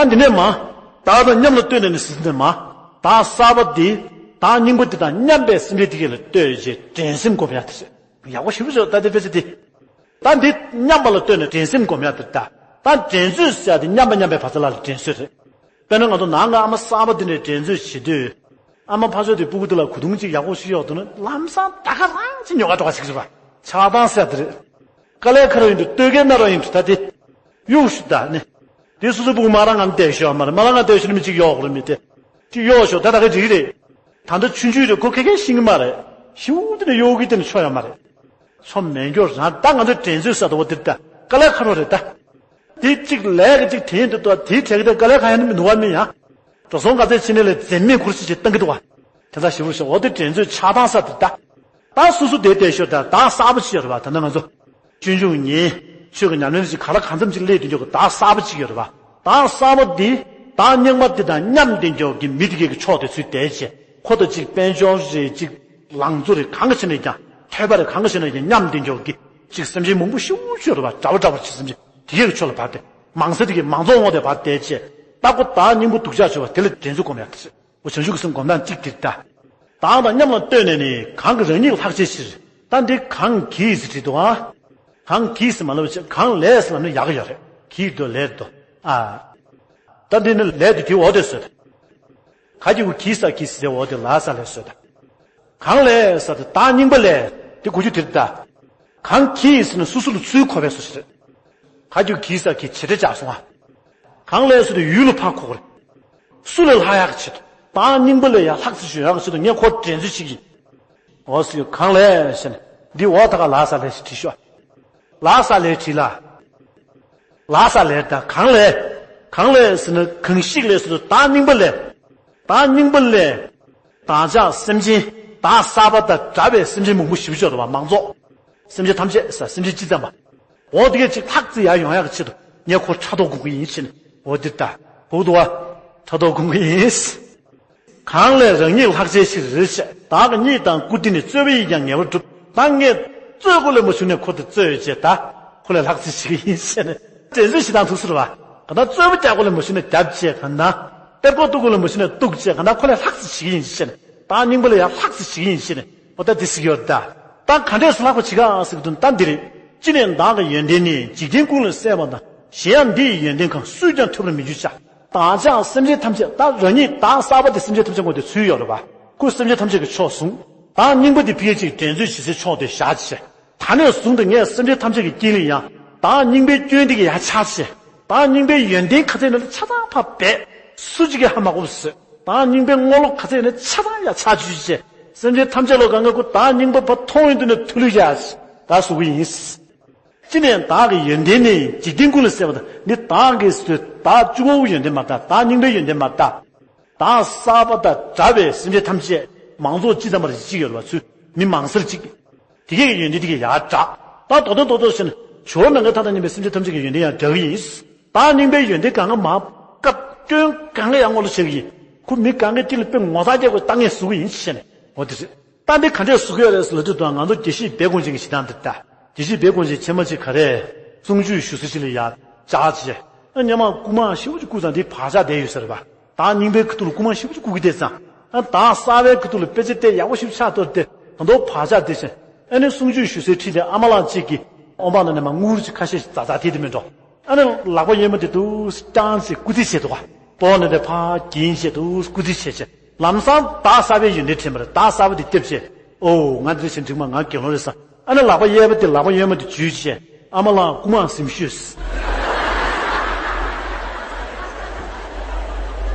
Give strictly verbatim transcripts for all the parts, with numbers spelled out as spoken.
ད་འདི་ནས་མ། བདག་དང་མཉམ་ལ་ལྟོས་ནས་ནི་ཟེར་ནས་མ། བདག་གསར་པ་འདི། བདག་རྙིང་པ་འདི་དང་མཉམ་པའི་སེམས་ཅན་འདི་གས་ལ་ལྟོས་ཞེས་འགྲན་སེམས་སྒོམ་ཡག་དེ་རེད། ཡག་པོ་ཞེ་པོ་ཅིག་ད་དེ་དཔེ་ཆ་འདི། ད་འདི་མཉམ་པ་ལ་ལྟོས་ནས་འགྲན་སེམས་སྒོམ་ཡག་དེ་ད། ད་འགྲན་རྩོད་ཟེར་ཡག་དེ་མཉམ་པ་མཉམ་པའི་བར་མཚམས་ལ་ལ་འགྲན་རྩོད་རེད། དཔེར་ན་ང་ཚོ་ནང་གི་ཨ་མ་གསར་པ་འདི་ནས་འགྲན་རྩོད་བྱེད་དུས། ཨ་མ་ཕར་ཕྱོགས་དེ་སྤུ་གུ་དེ་ལ་གོས་ཐུང་ཅིག་ཡག་པོ་ཞིག་གཡོགས་འདུག་ན་ལམ་སང་ད་ག་རང་ཅིག་ཉོ་ག་འགྲོ་ག་ཞིག་རེད་པ། ཆགས་སྡང་ཟེར་ཡག་དེ་རེད། དཀའ་ལས་ཁག་པོ་ཡིན་དུས་སྟོད་ཀའི་སྣ་རོག་ཡིན་དུས་ད་དེ། གཡུག་ཞུ་ད་ནི། དེ་སོ་སོའི་སྤུ་གུ་མ་རང་ང་བལྟས་ཤོག་མ་རེད། མ་རང་ང་བལྟས་ཤོག་ནི་མི་གཅིག་གཡོག་རེད་མི་དེ། གཅིག་གཡོག་ཤོག་ད་ད་ག་འགྲིག་རེད། ད་ལྟ་ཆུང་ཆུང་རེད། ཁོ་ཁེ་ཁེ་ཤེས་ཀྱི་མ་རེད། ཤིའུ་དེ་ནས་གཡོག་གི་དེ་ནས་ཆོ་ཡ་མ་རེད། ཆོ་མེད་རྒྱུ་རང་ད་ང་ཚོའི་འགྲན་རྩོད་ཟེར་དོ་བ་དེ་ད་དཀའ་ལས་ཁག་པོ་རེད་ད། དེ་གཅིག་ལས་ཀྱི་གཅིག་དེ་ཡིན་དུས་ད་དེའི་གྲས་ཀྱི་ད་དཀའ་ལས་ཁག་ཡ་ནི་མི་འདུག་བ་མི་ཡ། འགྲོ་སོང་ག་ཚད་ཕྱིན་ནས་ལས་འཛེམ་མེད་ཁུར་ཆེ་ཆེ་བཏང་གི་འདུག་བ། དེ་ཚ་ཞེ་པོ་ཞེ་འོ་དེ་འགྲན་རྩོད་ཆགས་སྡང་ཟེར་དེ་ད། ད་སོ་སོ་དེ་བལྟས་ཤོག་ད་བདག་གསར་པ་ཅིག་ཡོད་རེད་བ། ད་ནི་ང་ཚོ། སྤྱོད་འཇུག་ཉིད། ཆོས་ཀྱི་ཉམས་ལེན་ཞིག་ག་ལ་གང་འཚམ་ཅིག་སླེབས་དུས་འཇོག་གི་བདག་གསར་པ་ཅིག་ཡོད་རེད་བ། བདག་གསར་པ་འདི། བདག་རྙིང་པ་འདི་དང་མཉམ་བསྡད་འཇོག་གི་མི་དེ་གས་ཀྱི་ཕྱོགས་དེ་ཚུར་བསྡད་བྱས། ཁོ་དང་གཅིག་དཔལ་འབྱོར་རེད། གཅིག་ལང་ཚོ་རེད། གང་ག་བྱས་ནས་ཀྱང་། ཐོས་པ་རེད། གང་ག་བྱས་ནས་ཀྱང་མཉམ་བསྡད་འཇོག་གི། གཅིག་སེམས་ཅན་མང་པོ་ཤུགས་ཆེ་རེད་བ། འདྲ་བ་འདྲ་བ་ཅིག་སེམས་ཅན་དེ་གས་ཀྱི་ཕྱོགས་ལ་བར་དེ། མང་ས་དེ་གས་མང་ཚོགས་ངོ་དེ་བར་བསྡད་བྱས། ད་ཁོ་བདག་རྙིང་པ་སྡུག་ཅག་བྱུང་བ་དེ་ལ་འགྲན་རྩོད་སྒོམ་ཡག་དེ་རེད། འོ་བྱང་ཆུབ་ཀྱི་སེམས་སྒོམ་སྟངས་གཅིག་དེ་རེད་ད། བདག་དང་མཉམ་ལ་ལྟོས་ནས་ནི། གང་གིས་རང་ཉིད་ལྷག་བྱའི་ཕྱིར། ད་འདི་གང་གིས་ཟེར་བྲིས་འདུག་ཨ། གང་གིས་ཟེར་མ་ལབ་བྱས། གང་ལས་ཟེར་ལབ་ན་ཡག་གི་ཡོད་རེད། གིས་འདུག་ལས་འདུག་ཨ། ད་འདི་ནི་ལས་འདི་དེའི་འོག་དེ་བཟོས་ད། ག་གི་གུ་གིས་ས་གིས་ཟེར་འོག་དེ་ལ་ས་ལས་བཟོས་ད། གང་ལས་ཟེར་ད་བདག་རྙིང་པ་ལས། དེ་གོ་རྒྱུ་དེ་རེད་ད། གང་གིས་ཟེར་ན་སོ་སོ་ལ་ཚུར་གོ་བའི་བཟོ་ཞིག་རེད། ག་གི་གུ་གིས་ས་གིས་བྱེད་སྒྲ་སྦྱར་སོང་ཨ། གང་ལས་ཟེར་དུས་ཡུལ་ལ་ཕར་གོ་གི་རེད། སུ་ལས་ལྷག་ཡག་གི་ཆེད་དུ། བདག་རྙིང་པ་ལས་ཡང་ལྷག་ཙམ་ཞིག་ཡོང་ཡག་གི་ཆེད་དུ་ངས་ཁོར་འགྲན་རྩོད་བྱེད་ཀྱི་ཡིན། འོ་ཟེར་གང་ལས་ཟེར་ནས་འདི་འོག་ད་ག་ལ་ས་ལས་ཞེས་བྲིས་ཤོག་ལ་ས་ལས་བྲིས་ལ། ལ་ས་ལས་ད་གང་ལས། གང་ལས་ཟེར་ན་གང་ཞིག་ལས་ཟེར་དུས་བདག་རྙིང་པ་ལས། བདག་རྙིང་པ་ལས། བདག་ཅག་སེམས་ཅན། བདག་གསར་པ་དང་འདྲ་བའི་སེམས་ཅན་མང་པོ་ཞེ་པོ་ཅིག་ཡོད་རེད་བ། མང་ཚོགས། སེམས་ཅན་ཐམས་ཅད་ཟེར་སེམས་ཅན་སྤྱི་ཙམ་པ། འོ་དེ་གས་ཅིག་ལྷག་ཙམ་ཡར་ཡོང་ཡག་གི་ཆེད་དུ་ངས་ཁོར་ཕྲག་དོག་སྒོམ་གི་ཡིན་ཟེར་ནས། འོ་འདི་ལྟ། འོ་འདུག་བ། ཕྲག་དོག་སྒོམ་གི་ཡིན། གང་ལས་རང་ཉིད་ལྷག་བྱའི་ཕྱིར་ཟེར། བདག་གི་གཉིད་དང་བཀུར་སྟི་ནི། རྩོད་པ་ཡིས་ཀྱང་ངེས་པར་འགྲུབ། ད་ངས་རྩོད་དགོས་ལས་མ་བྱུང་ནས་ཁོ་དང་རྩོད་ཡོད་ཅེས་ད། ཁོ་ལས་ལྷག་ཙམ་བྱེད་ཀྱི་ཡིན་ཟེར་ནས། འགྲན་རྩོད་བྱེད་སྟངས་ཐུག་ས་རེད་བ། གང་ལྟར་རྩོད་པ་རྒྱག་དགོས་ལས་མ་བྱུང་ནས་རྒྱབ་བྱས། གང་ལྟར། ལྟེབ་ཀོ་གཏུག་དགོས་ལས་མ་བྱུང་ནས་གཏུག་བྱས། གང་ལྟར་ཁོ་ལས་ལྷག་ཙམ་བྱེད་ཀྱི་ཡིན་ཟེར་ནས། བདག་རྙིང་པ་ལས་ཡང་ལྷག་ཙམ་བྱེད་ཀྱི་ཡིན་ཟེར་ནས། འོ་ད་འདི་ཟེར་གྱི་ཡོད་རེད་ད། ད་ག་འདྲས་སུ་ལྷག་པ་བྱེད་ག་ཟེར་གྱི་འདུག་ད་འདི་རེད། ཅི་ནས་བདག་གི་ཡོན་ཏན་ནི། འཇིག་རྟེན་ཀུན་ལས་གསལ་བ་དང་། གཞན་ཡང་འདི་ཡི་ཡོན་ཏན་གང་། སུས་ཀྱང་ཐུབ་པར་མི་འགྱུར་བྱ། བདག་ཅག་སེམས་ཅན་ཐམས་ཅད། ད་རང་ཉིད་བདག་གསར་པ་དེ་སེམས་ཅན་ཐམས་ཅད་ངོ་དེ་ཚུད་ཡོད་རེད་བ། ཁོས་སེམས་ཅན་ཐམས་ཅད་ཀྱི་ཕྱོགས་བཟུང་། བདག་རྙིང་པ་དེ་ཕ་གི་ཅིག་འགྲན་རྩོད་བྱེད་སའི་ཕྱོགས་དེ་བཞག་བྱས། ད་ནས་བཟུང་སྟེ་ངས་སེམས་ཅན་ཐམས་ཅད་ཀྱི་དཀྱིལ་ལ་ཡང་། བདག་རྙིང་པའི་སྐྱོན་དེ་གས་ཡར་ཆག་བྱས། བདག་རྙིང་པའི་ཡོན་ཏན་ག་ཚད་ཡོད་ན་ཆ་ཚང་ཕར་སྦས། སུ་གཅིག་གིས་ཧ་མ་གོ་བ་བཟོས། བདག་རྙིང་པའི་ངོ་ལོག་ག་ཚད་ཡོད་ན་ཆ་ཚང་ཡར་ཆག་བཅུག་བྱས། སེམས་ཅན་ཐམས་ཅད་ལ་གང་ག་ཁོ་བདག་རྙིང་པ་ཕར་མཐོང་ཡོང་དུས་ནས་ཐུགས་ལུས་ཡར་ད་བཟོ་གི་ཡིན། ཅི་ནས་བདག་གི་ཡོན་ཏན་ནི། འཇིག་རྟེན་ཀུན་ལས་གསལ་བ་དང་། འདི་བདག་གི་ཟེར་དུས་བདག་གཅིག་པོའི་ཡོན་ཏན་མ་རེད་ད། བདག་རྙིང་པའི་ཡོན་ཏན་མ་རེད་ད། བདག་གསར་པ་དང་འདྲ་བའི་སེམས་ཅན་ཐམས་ཅད། མང་ཚོགས་སྤྱི་ཙམ་པ་རེ་གཅིག་ཡོད་རེད་བ། ཚུར་མི་མང་སེར་གཅིག་དེ་གས་ཀྱི་ཡོན་ཏན་དེ་གས་ཡར་བསྒྲགས། ད་མདོར་དོན་རྡོག་རྡོག་བཤད་ན། ཇོ་བོ་མན་ངག་མཐའ་དང་མཉམ་པའི་སེམས་ཅན་ཐམས་ཅད་ཀྱི་ཡོན་ཏན་ཡང་བསྒྲགས་ཀྱི་ཡིན། བདག་རྙིང་པའི་ཡོན་ཏན་གང་ག་མ། སྐབས་སྐྱོན་གང་ག་ཡང་ངོ་ལོག་བྱེད་ཀྱི་ཡིན། ཁོ་མི་གང་གའི་དཀྱིལ་ལ་དཔེ་ངོ་ཚ་རྒྱག་དགོས་ལྟ་ངན་བཟོ་གི་ཡིན་ཞེས་ནས། འོ་དེ་རེད། ད་འདི་ག་འདྲས་བཟོ་གི་ཡོད་རེད་ཟེར་ལབ་དུས། ད་ང་ཚོ་དགེ་བཤེས་སྦས་དགོངས་ཅན་གྱི་བྱེད་སྟངས་འདི་ལྟ། དགེ་བཤེས་སྦས་དགོངས་ཅན་ཆེན་མོ་ཅིག་ག་རེ། གསུང་ཆོས་ཞུ་ས་ཅིག་ལ་ཡར་བཅར་བྱས། ཨ་སྔོན་མ་རྐུ་མ་ཞེ་པོ་ཅིག་རྐུས་ཙང་དེ་བག་ཆགས་བསྡད་ཡོད་ས་རེད་པ། བདག་རྙིང་པའི་ཁ་ཐུག་ལ་རྐུ་མ་ཞེ་པོ་ཅིག་རྐུ་གི་བསྡད་ཙང་། ཨ་བདག་གསར་པའི་ཁ་ཐུག་ལ་དཔེ་ཆ་བལྟས་ཡག་པོ་ཞེ་པོ་ཆགས་གཏོར་ཏེ། ད་དུང་བག་ཆགས་བསྡད་ཤིང་། ཨ་ནི་གསུང་ཆོས་ཞུ་སའི་འཁྲིས་དེ་ཨ་མ་ལགས་གཅིག་གིས་ཨོམ་བག་ནང་ནས་མར་དངུལ་ཅིག་ཁ་ཤས་ཤིག་འཛག་འཛག་དེ་དེ་མིན་འགྲོ། ཨ་ནི་ལག་པ་གཡས་མ་དེ་འདུག་སེ་བརྐྱངས་བྱས་སྐུ་རྩེད་བྱས་འདུག་ག་སྤོ་ནས་དེ་ཕར་འགྱིང་བྱས་འདུག་སེ་སྐུ་རྩེད་བྱས་བྱས། ལམ་སང་བདག་གསར་པའི་ཡོན་ཏན་དྲན་པ་རེད། བདག་གསར་པ་དེ་བསྐྱབས་བྱས། ཨོ་ང་འདི་འདྲ་བྱས་འགྲིག་མ། ང་དགེ་སློང་རེད་བསམ། ཨ་ནི་ལག་པ་གཡས་པ་དེ་ལག་པ་གཡོན་མ་དེ་འཇུས་བྱས། ཨ་མ་ལགས་རྐུ་མ་གཟིམ་ཤོས།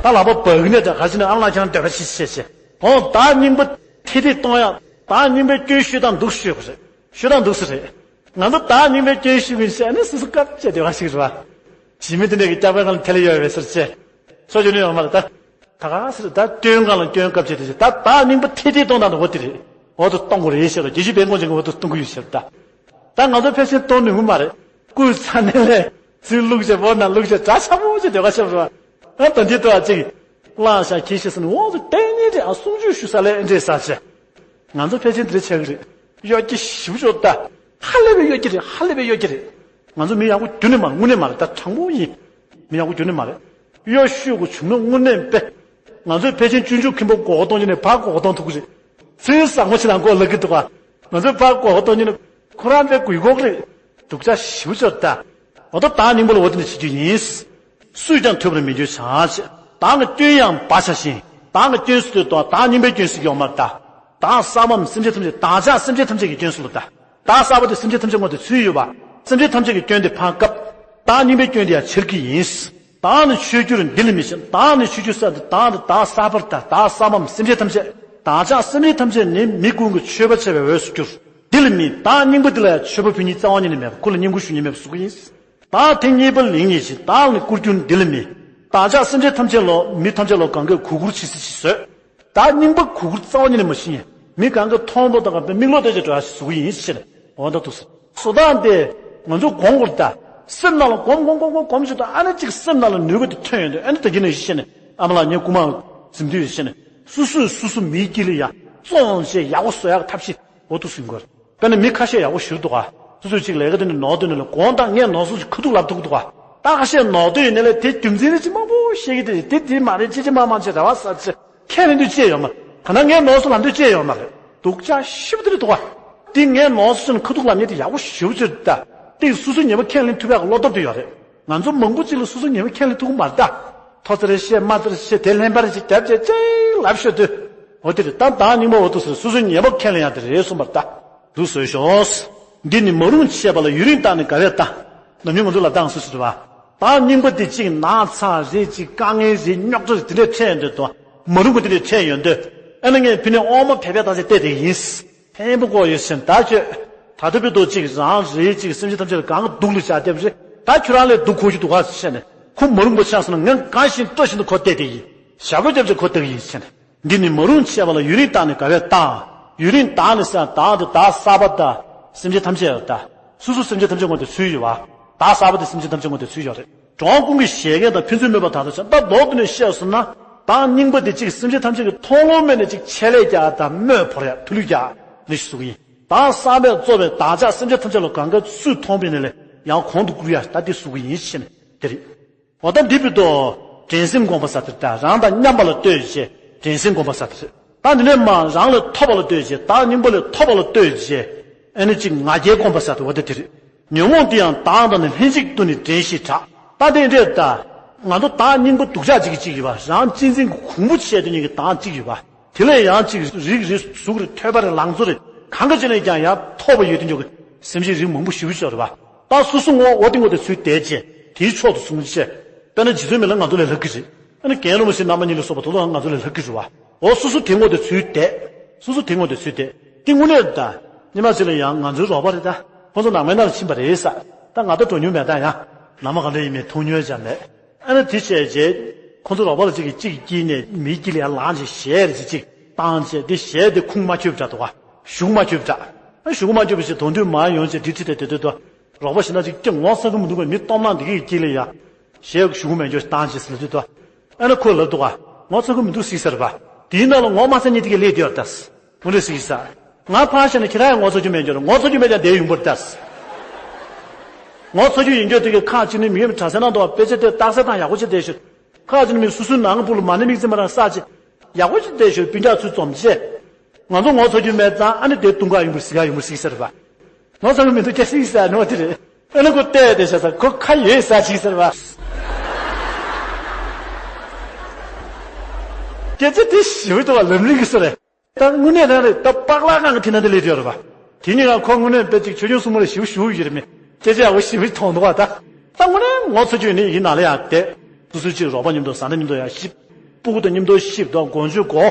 ད་ལག་པ་འབག་ནས་ད་ག་ཅི་ནས། ཨ་མ་ལགས་ཁྱེད་རང་འདོད་པ་ཅི་བྱེད་བྱེད། ཨོ་བདག་རྙིང་པ་ཐད་ཐད་གཏོང་ཡག་བདག་རྙིང་པའི་སྐྱོན་ཤོད་སྟངས་འདུག་ཤོད་པ་རེད། ཤོད་སྟངས་འདུག་སེ་རེད། ང་ཚོ་བདག་རྙིང་པའི་སྐྱོན་ཤོད་ཀྱི་ཡིན་ཟེར་ནས་སོ་སོ་སྐབས་བཅད་བསྡད་པ་ཞིག་རེད་པ། བྱིས་མི་དེ་འདྲས་ཀྱི་སྐྱག་པའི་སྒང་ལ་ཐལ་ཡོད་པའི་ཟེར་བྱས། སོ་བྱུང་ནས་ཡོང་མ་རེད་ད། ད་ག་ཟེར་ད་སྐྱོན་སྒང་ལ་སྐྱོན་སྐབས་བཅད་དེ་བྱས། ད་བདག་རྙིང་པ་ཐད་ཐད་གཏོང་སྟངས་དེ་འོ་དེ་རེད། འོ་དེ་གཏོང་དགོས་རེད་ཟེར་རོ། དགེ་བཤེས་སྦས་དགོངས་ཅན་གྱིས་འོ་དེ་གཏོང་གི་ཡོད་ཟེར་ད། ད་ང་ཚོ་ཕལ་ཆེར་གཏོང་ནུས་ཀྱི་མ་རེད། རྐུས་ཚར་ནས་ལས་ཚུར་བླུགས་བྱས་སྦོ་ནང་བླུགས་བྱས་དྲ་ཆག་པོ་བྱས་སྡོད་ག་ཤོག་རོ། ཨ་ད་འདི་ལྟ་བ་ཅིག་བླངས་བཞག་གིས་ཤེས་ཟེར་ནས། འོ་དེ་གཏན་ནས་རེད། ཨ་གསུང་ཆོས་ཞུ་ས་ལས་འདྲས་ཟེར་བྱས། ང་ཚོ་ཕལ་ཆེར་འདི་འདྲ་ཆགས་ཀྱི་རེད། གཡོ་སྒྱུ་ཞེ་པོ་ཅིག་ད། ཧ་ལས་པའི་གཡོ་སྒྱུ་རེད། ཧ་ལས་པའི་གཡོ་སྒྱུ་རེད། ང་ཚོ་མི་ཡག་པོ་རྒྱུན་ནས་མ་རེད། དངོས་གནས་མ་རེད། ད་དྲང་པོ་ཡིན། མི་ཡག་པོ་རྒྱུན་ནས་མ་རེད། གཡོ་ཤུལ་གྱི་བྱུང་ན་དངོས་གནས་དཔེ། ང་ཚོས་ཕལ་ཆེར་སྤྱོད་འཇུག་མཁན་པོ་མགོ་སྐོར་གཏོང་ཉིན་ནས་ཕར་མགོ་སྐོར་གཏོང་ཐུབ་ཀྱི་རེད། ཚེ་བཟང་པོ་ཞིག་ལ་མགོ་ལག་གི་འདུག་ག་ང་ཚོས་ཕར་མགོ་སྐོར་གཏོང་ཉིན་ནས་ཁོ་རང་དཔེ་དགོས་མཁོ་གི་རེད། སྡུག་ཅག་ཞེ་པོ་ཅིག་རེད་ད། འོ་ད་བདག་སྙིང་པོ་ལ་འོ་དེ་འདྲ་བྱེད་རྒྱུ་ཡིན། སུས་ཀྱང་ཐོས་པར་མི་འགྱུར་བྱ་ཞེས། བདག་གི་སྐྱོན་ཡང་སྦ་བྱ་ཞིང་། བདག་གི་སྐྱོན་ཟེར་དུས་དང་བདག་སྙིང་པོའི་སྐྱོན་ཟེར་གྱི་ཡོད་མ་རེད་ད། བདག་གསར་པའམ་སེམས་ཅན་ཐམས་ཅད་བདག་ཅག་སེམས་ཅན་ཐམས་ཅད་ཀྱི་སྐྱོན་ཟེར་ལོ་ད། བདག་གསར་པ་དེ་སེམས་ཅན་ཐམས་ཅད་སྔོན་དུ་ཚུད་ཡོད་པ། སེམས་ཅན་ཐམས་ཅད་ཀྱི་སྐྱོན་དེ་ཕངས་སྐབས། བདག་སྙིང་པོའི་སྐྱོན་དེ་ཡང་འཆར་གྱི་ཡིན། བདག་ནི་མཆོད་གྱུར་འདི་ལ་མི་ཞེན། བདག་ནི་མཆོད་གྱུར་ཟེར་དེ་བདག་ནི་བདག་གསར་པར་ད། བདག་གསར་པའམ་སེམས་ཅན་ཐམས་ཅད། བདག་ཅག་སེམས་ཅན་ཐམས་ཅད་ནི་མི་ཀུན་གྱི་མཆོད་པར་བྱ་བའི་འོས་སུ་གྱུར། འདི་ལ་མི་བདག་སྙིང་པོ་འདི་ལ་ཡང་མཆོད་པ་ཕུལ་ཉིན་རྩ་བ་ཉིད་ནས་མེད་པ། ཁོ་ལ་བསྙེན་བཀུར་ཞུ་ཉིན་མེད་པ་བཟོ་གི་ཡིན། བདག་དེ་མཉེས་པ་ལེགས་མཉེས་ཤིང་། བདག་ནི་བཀུར་གྱུར་འདི་ལ་མི། བདག་ཅག་སེམས་ཅན་ཐམས་ཅད་ལ་མི་ཐམས་ཅད་ལ་གང་གས་གུས་བཀུར་ཇི་སྲིད་ཅིག་བཟོད། བདག་སྙིང་པོ་གུས་བཀུར་རྩ་བ་ཉིད་ནས་མ་ཤེས་ཉིན། མི་གང་གས་མཐོང་བ་དང་མིག་ལོག་བལྟས་བྱས་འགྲོ་ཡ་ཞིག་བཟོ་གི་ཡིན་ཞེས་ནས། འོ་ད་འདུག་ཟེར། བཟོ་སྟངས་དེ་ང་ཚོ་སྒོམ་དགོས་རེད་ད། སེམས་ནང་ལ་སྒོམ་སྒོམ་སྒོམ་སྒོམ་སྒོམ་བྱེད་དུས་ཨ་ནི་གཅིག་སེམས་ནང་ལ་ནུས་པ་དེ་ཐོན་ཡོང་དུས་ཨ་ནི་ད་གིན་ནས་ཞེས་ནས། ཨ་མ་ལགས་ངས་རྐུ་མ་འཛིན་དུས་ཞེས་ནས། སོ་སོས་སོ་སོ་མིའི་དཀྱིལ་ལ་ཡ་བཙོང་བྱས་ཡག་པོ་བཟོ་ཡག་ཐབས་ཤེས་འོ་འདུག་ཟིན་དགོས། དཔེར་ན་མི་ཁ་ཤས་ཡག་པོ་ཞུ་འདུག་ག་སོ་སོས་ཅིག་ལས་ཀ་དེ་ནས་ནོར་འདོད་ནས་ལ་དགོངས་དག་ངས་ནོར་སོང་ཅིག་ཁ་ཐུག་ལབ་ཐུབ་འདུག་ག་ད་ཁ་ཤས་ནོར་འདོད་ཡིན་ནའི་ལས་དེ་རྒྱུ་མཚན་རེ་ཅིག་མང་པོ་བཤད་ཀྱི་དེ་རེད། དེ་དེ་མ་རེད། ཅི་ཅི་མ་མ་བྱེད་རེ་བ་ཟ་ཅི་ཁས་ལེན་འདོད་ཅི་ཡོད་མ་རེད། ག་ན་ངས་ནོར་སོང་ལབ་འདོད་ཅི་ཡོད་མ་རེད། སྡུག་ཅག་ཞེ་པོ་དེ་རེད་འདུག་ག་དེ་ངས་ནོར་སོང་ཁ་ཐུག་ལབ་མཁན་དེ་ཡག་པོ་ཞེ་པོ་ཅིག་རེད་ད། དེ་སོ་སོས་ངེས་པ་ཁས་ལེན་ཐུབ་ཡག་གི་བློ་སྟོབས་དེ་ཡོད་རེད། ང་ཚོ་མང་པོ་ཅིག་ལ་སོ་སོ་ངེས་པ་ཁས་ལེན་ཐུབ་ཀྱི་མ་རེད་ད། ཐོ་ཚེ་རེ་བཤད་མ་ཚེ་རེ་བཤད་དེ་ལྷན་པ་རེ་ཅིག་རྒྱབ་བྱས་ཅིག་ལབ་ཤོད་དུས། འོ་དེ་རེད་ད། བདག་སྙིང་པོ་འོ་འདུག་ཟེར་སོ་སོའི་ཉེས་པ་ཁས་ལེན་ཡག་དེ་རེད་གསུངས་པ་རེད་ད། འདུག་ཟེར་ཞོག་འདི་ནི་མ་རུངས་བྱས་པ་ལ་ཡུན་རིང་བརྟགས་ནས་དགའ་བས་ལྟ། ནམ་རྒྱུན་ང་ཚོ་ལ་བཏང་སོ་སོ་རེད་བ། བདག་སྙིང་པོ་དེ་གཅིག་ན་ཚ་རེད་ཅིག་དཀའ་ངལ་རེད་རྙོག་དྲ་རེད་དེ་འདྲས་འཕྲད་ཡོང་དུས་དང་མ་རུངས་པ་དེ་འདྲས་འཕྲད་ཡོང་དུས། ཨ་ནི་ངས་ཕི་ནས་ཨོ་མ་བེ་བེ་བཏང་བྱས་བལྟས་བསྡད་ཀྱི་ཡིན། ཕན་པོ་ཀོ་ཡོད་ཟེར་ད་ཁྱོད། ད་ལྟ་བུ་དོ་གཅིག་རང་རེད་ཅིག་སེམས་ཅན་ཐམས་ཅད་ལ་གང་སྡུག་ལ་བྱ་བསྡད་པ་རེད། ད་ཁྱོད་རང་ལས་སྡུག་གོ་རྒྱུ་འདུག་ག་ཟེར་ནས་ཁོ་མ་རུངས་པ་ཆགས་སོང་ན་ངས་གང་བཞིན་སྤྲོ་བཞིན་དུ་ཁོ་བལྟས་བསྡད་ཀྱི་ཡིན། ཞབས་བྲོ་རྒྱབ་བྱས་ཁོ་བལྟ་གི་ཡིན་ཟེར་ནས། འདི་ནི་མ་རུངས་བྱས་པ་ལ་ཡུན་རིང་བརྟགས་ནས་དགའ་བས་ལྟ། ཡུན་རིང་བརྟགས་ནས་ཟེར་བདག་དེ་བདག་གསར་པ་དང་སེམས་ཅན་ཐམས་ཅད་ལ་ལྟ། སོ་སོ་སེམས་ཅན་ཐམས་ཅད་སྔོན་དུ་ཚུད་ཡོད་པ། བདག་གསར་པ་དེ་སེམས་ཅན་ཐམས་ཅད་སྔོན་དུ་ཚུད་ཡོད་རེད། གྲོང་ཁོང་གི་བཞད་གད་དང་ཕན་ཚུན་སྨོད་པ་དག་ཏུ་བྱ། ད་མདོར་བསྡུས་ནས་བཤད་སོང་ན། བདག་སྙིང་པོ་དེ་གཅིག་སེམས་ཅན་ཐམས་ཅད་ཀྱི་མཐོང་ལོང་མེད་ནས་གཅིག་ཆད་ལས་རྒྱག་དང་སྨོད་བོར་ཡ་ཐུ་ལུད་རྒྱག་ནི་ཞིག་བཟོ་གི་ཡིན། བདག་གསར་པས་གཙོ་བའི་བདག་ཅག་སེམས་ཅན་ཐམས་ཅད་ལ་གང་ག་སུས་མཐོང་པའི་ནས་ལས་ཡང་གོང་དུ་བཀུར་ཡ་ད་དེ་བཟོ་གི་ཡིན་ཞེས་ནས་དེ་རེད། འོ་ད་འདི་བུ་དོ། འགྲན་སེམས་སྒོམ་པ་ཟེར་དེ་ད་རང་དང་མཉམ་པ་ལ་ལྟོས་བྱས་འགྲན་སེམས་སྒོམ་པ་ཟེར་དེ་རེད། ད་འདི་ནས་མ་རང་ལས་མཐོ་བ་ལ་ལྟོས་བྱས་བདག་སྙིང་པོ་ལས་མཐོ་བ་ལ་ལྟོས་བྱས། ཨ་ནི་གཅིག་ང་རྒྱལ་སྒོམ་པ་ཟེར་དེ་འོ་ད་དེ་རེད། ཉོན་མོངས་འདི་ཡང་བདག་དང་ནི་ལྷན་ཅིག་ཏུ་ནི་འགྲན་ཞེས་གྲགས། ད་དེ་འདྲས་ད། ང་ཚོ་བདག་སྙིང་པོ་སྡུག་ཅག་གཅིག་གིས་གཅིག་ཡོད་པ། རང་གཅེས་འཛིན་གྱི་གོང་བུ་བྱས་དེ་གཉིས་ཀྱི་བདག་གཅིག་ཡོད་པ། དེ་ལས་ཡང་གཅིག་རིགས་རེ་གཟུགས་རེ་ཐོས་པ་རེ་ལང་ཚོ་རེ་གང་ག་ཅི་ནས་ཀྱང་ཡང་མཐོ་བ་ཡོད་དེ་འཇོག་གི་སེམས་ཅན་རིགས་མང་པོ་ཞེ་པོ་ཅིག་ཡོད་རེད་པ། ད་སོ་སོ་ངོ་འོ་དེ་ངོ་དེ་ཚུལ་བསྡད་བྱས་དེའི་ཕྱོགས་སུ་བཟུང་བྱས། དཔེར་ན་རྗེ་བཙུན་མི་ལ་ང་ཚོ་ལས་ལྷག་གི་རེད། ཨ་ནི་རྒན་བློ་མ་ཤེས་རྣམ་པ་གཉིས་ལ་སོགས་པ་དོ་དོ་ང་ཚོ་ལས་ལྷག་གི་རེད་པ། འོ་སོ་སོ་དེ་ངོ་དེ་ཚུལ་བསྡད། སོ་སོ་དེ་ངོ་དེ་ཚུལ་བསྡད། དེ་དངོས་གནས་རེད་ད། སྔོན་མ་ཅིག་ལ་ཡང་ང་ཚོའི་རོགས་པ་རེད་ད། ཁོ་ཚོ་ནང་མའི་ནང་ལ་ཕྱིན་པ་རེད་ས། ད་ང་ད་འགྲོ་མྱོང་མེད་ད་ཡང་། ནང་མ་ག་འདྲ་ཡིན་མིན་མཐོང་མྱོང་ཅང་མེད། ཨ་ནི་དེ་བྱས་རྗེས། ཁོ་ཚོ་རོགས་པ་ལ་གཅིག་གིས་གཅིག་གི་དཀྱིལ་ནས་མིའི་དཀྱིལ་ལ་ཡར་ལངས་བྱས་གཞས་རེ་ཅིག་བཏང་བྱས་དེ་གཞས་དེ་ཁུངས་མ་འཁྱོལ་བ་འདྲ་འདུག་ག་གཞུག་མ་འཁྱོལ་བ་འདྲ། ཨ་གཞུག་མ་འཁྱོལ་བ་ཞིག་དོན་དུ་མ་ཡོང་བྱས་དེ་ཁྲིད་དེ་དེ་དུས་དུ། རོགས་པ་ཞིག་ན་ཅིག་སྐྱེ་ངོ་ཚ་གི་མི་འདུག་ག་མི་སྟོབས་ནག་འདི་གི་དཀྱིལ་ལ་ཡ། གཞས་གཞུག་མ་འཁྱོལ་བ་བཏང་བྱས་ཟེར་དུས་དུ། ཨ་ནི་ཁོས་ལབ་འདུག་ག་ངོ་ཚ་གི་མི་འདུག་ཟེར་ཟེར་བ། དེའི་ནང་ལ་ངོ་མ་ཚ་ཉིད་དེ་ག་སླེབས་བསྡད་ཡོད་རེད་ད། དངོས་གནས་ཟེར་གྱི་ས། ང་ཕར་བཞག་ན་ཁྱེད་རང་ཡང་ངོ་ཚ་རྒྱུ་མེད་འགྱུར། ངོ་ཚ་རྒྱུ་མེད་ཀྱང་བསྡད་ཡོང་པར་ལྟ། ངོ་ཚ་རྒྱུ་ཡིན་རྒྱུ་དེ་གའི་ཁག་ཅིག་ནི་མི་ཡོད་པའི་གྲྭ་སའི་ནང་དུ་དཔེ་ཆ་དེ་རྟགས་གསལ་དང་ཡག་པོ་ཅིག་བསྡད་ཤོག་ཁག་ཅིག་ནི་མི་སོ་སོའི་ནང་གི་སྤུ་ལ་མ་ཎི་མིག་རྩེ་མ་རང་ས་ཅིག་ཡག་པོ་ཅིག་བསྡད་ཤོག་སྤུན་ཀྱག་ཚུར་འཛོམས་བྱས། ང་ཚོ་ངོ་ཚ་རྒྱུ་མེད་ཙང་ཨ་ནི་དེ་དུང་དཀར་ཡོང་པར་ཟིག་ག་ཡོང་པར་ཟིག་ཟེར་བ། ངོ་ཚ་གི་མི་འདུག་སྐྱ་སིག་ཟེར་ནོ་དེ་རེད། ཨ་ནི་ཁོ་བལྟས་བསྡད་ཤག་ས་ཁོ་ཁ་ཡོད་ས་ཅིག་ཟེར་བ། སྐད་ཆ་དེ་ཞིབ་ཏུ་བ་ལམ་རིམ་གྱི་སུ་རེད། ད་དངོས་གནས་རང་རེད་ད། པགས་ལག་ཁང་གི་དེ་ན་དེ་ལས་དེ་ཡོད་རེད་པ། དེ་གཉིས་ཀ་ཁོ་དངོས་གནས་དཔེ་ཅིག་ཆོས་སྐྱོང་སྲུང་མ་ལ་ཞིབ་ཞུ་ཡོད་རེད་མེད། སྐད་ཆ་ཡག་པོ་ཞིབ་མཐོང་འདུག་བ་ད། ད་དངོས་གནས་ངོ་ཚ་རྒྱུ་ནི་ཡིན་ན་ལ་ཡག་དེ། སོ་སོའི་ཅིག་རོགས་པ་མཉམ་དུ་བཟའ་ཟླ་མཉམ་དུ་ཡག་ཞིབ། སྤུ་གུ་དང་མཉམ་དུ་ཞིབ་དང་དགོངས་ཚུལ་གོ།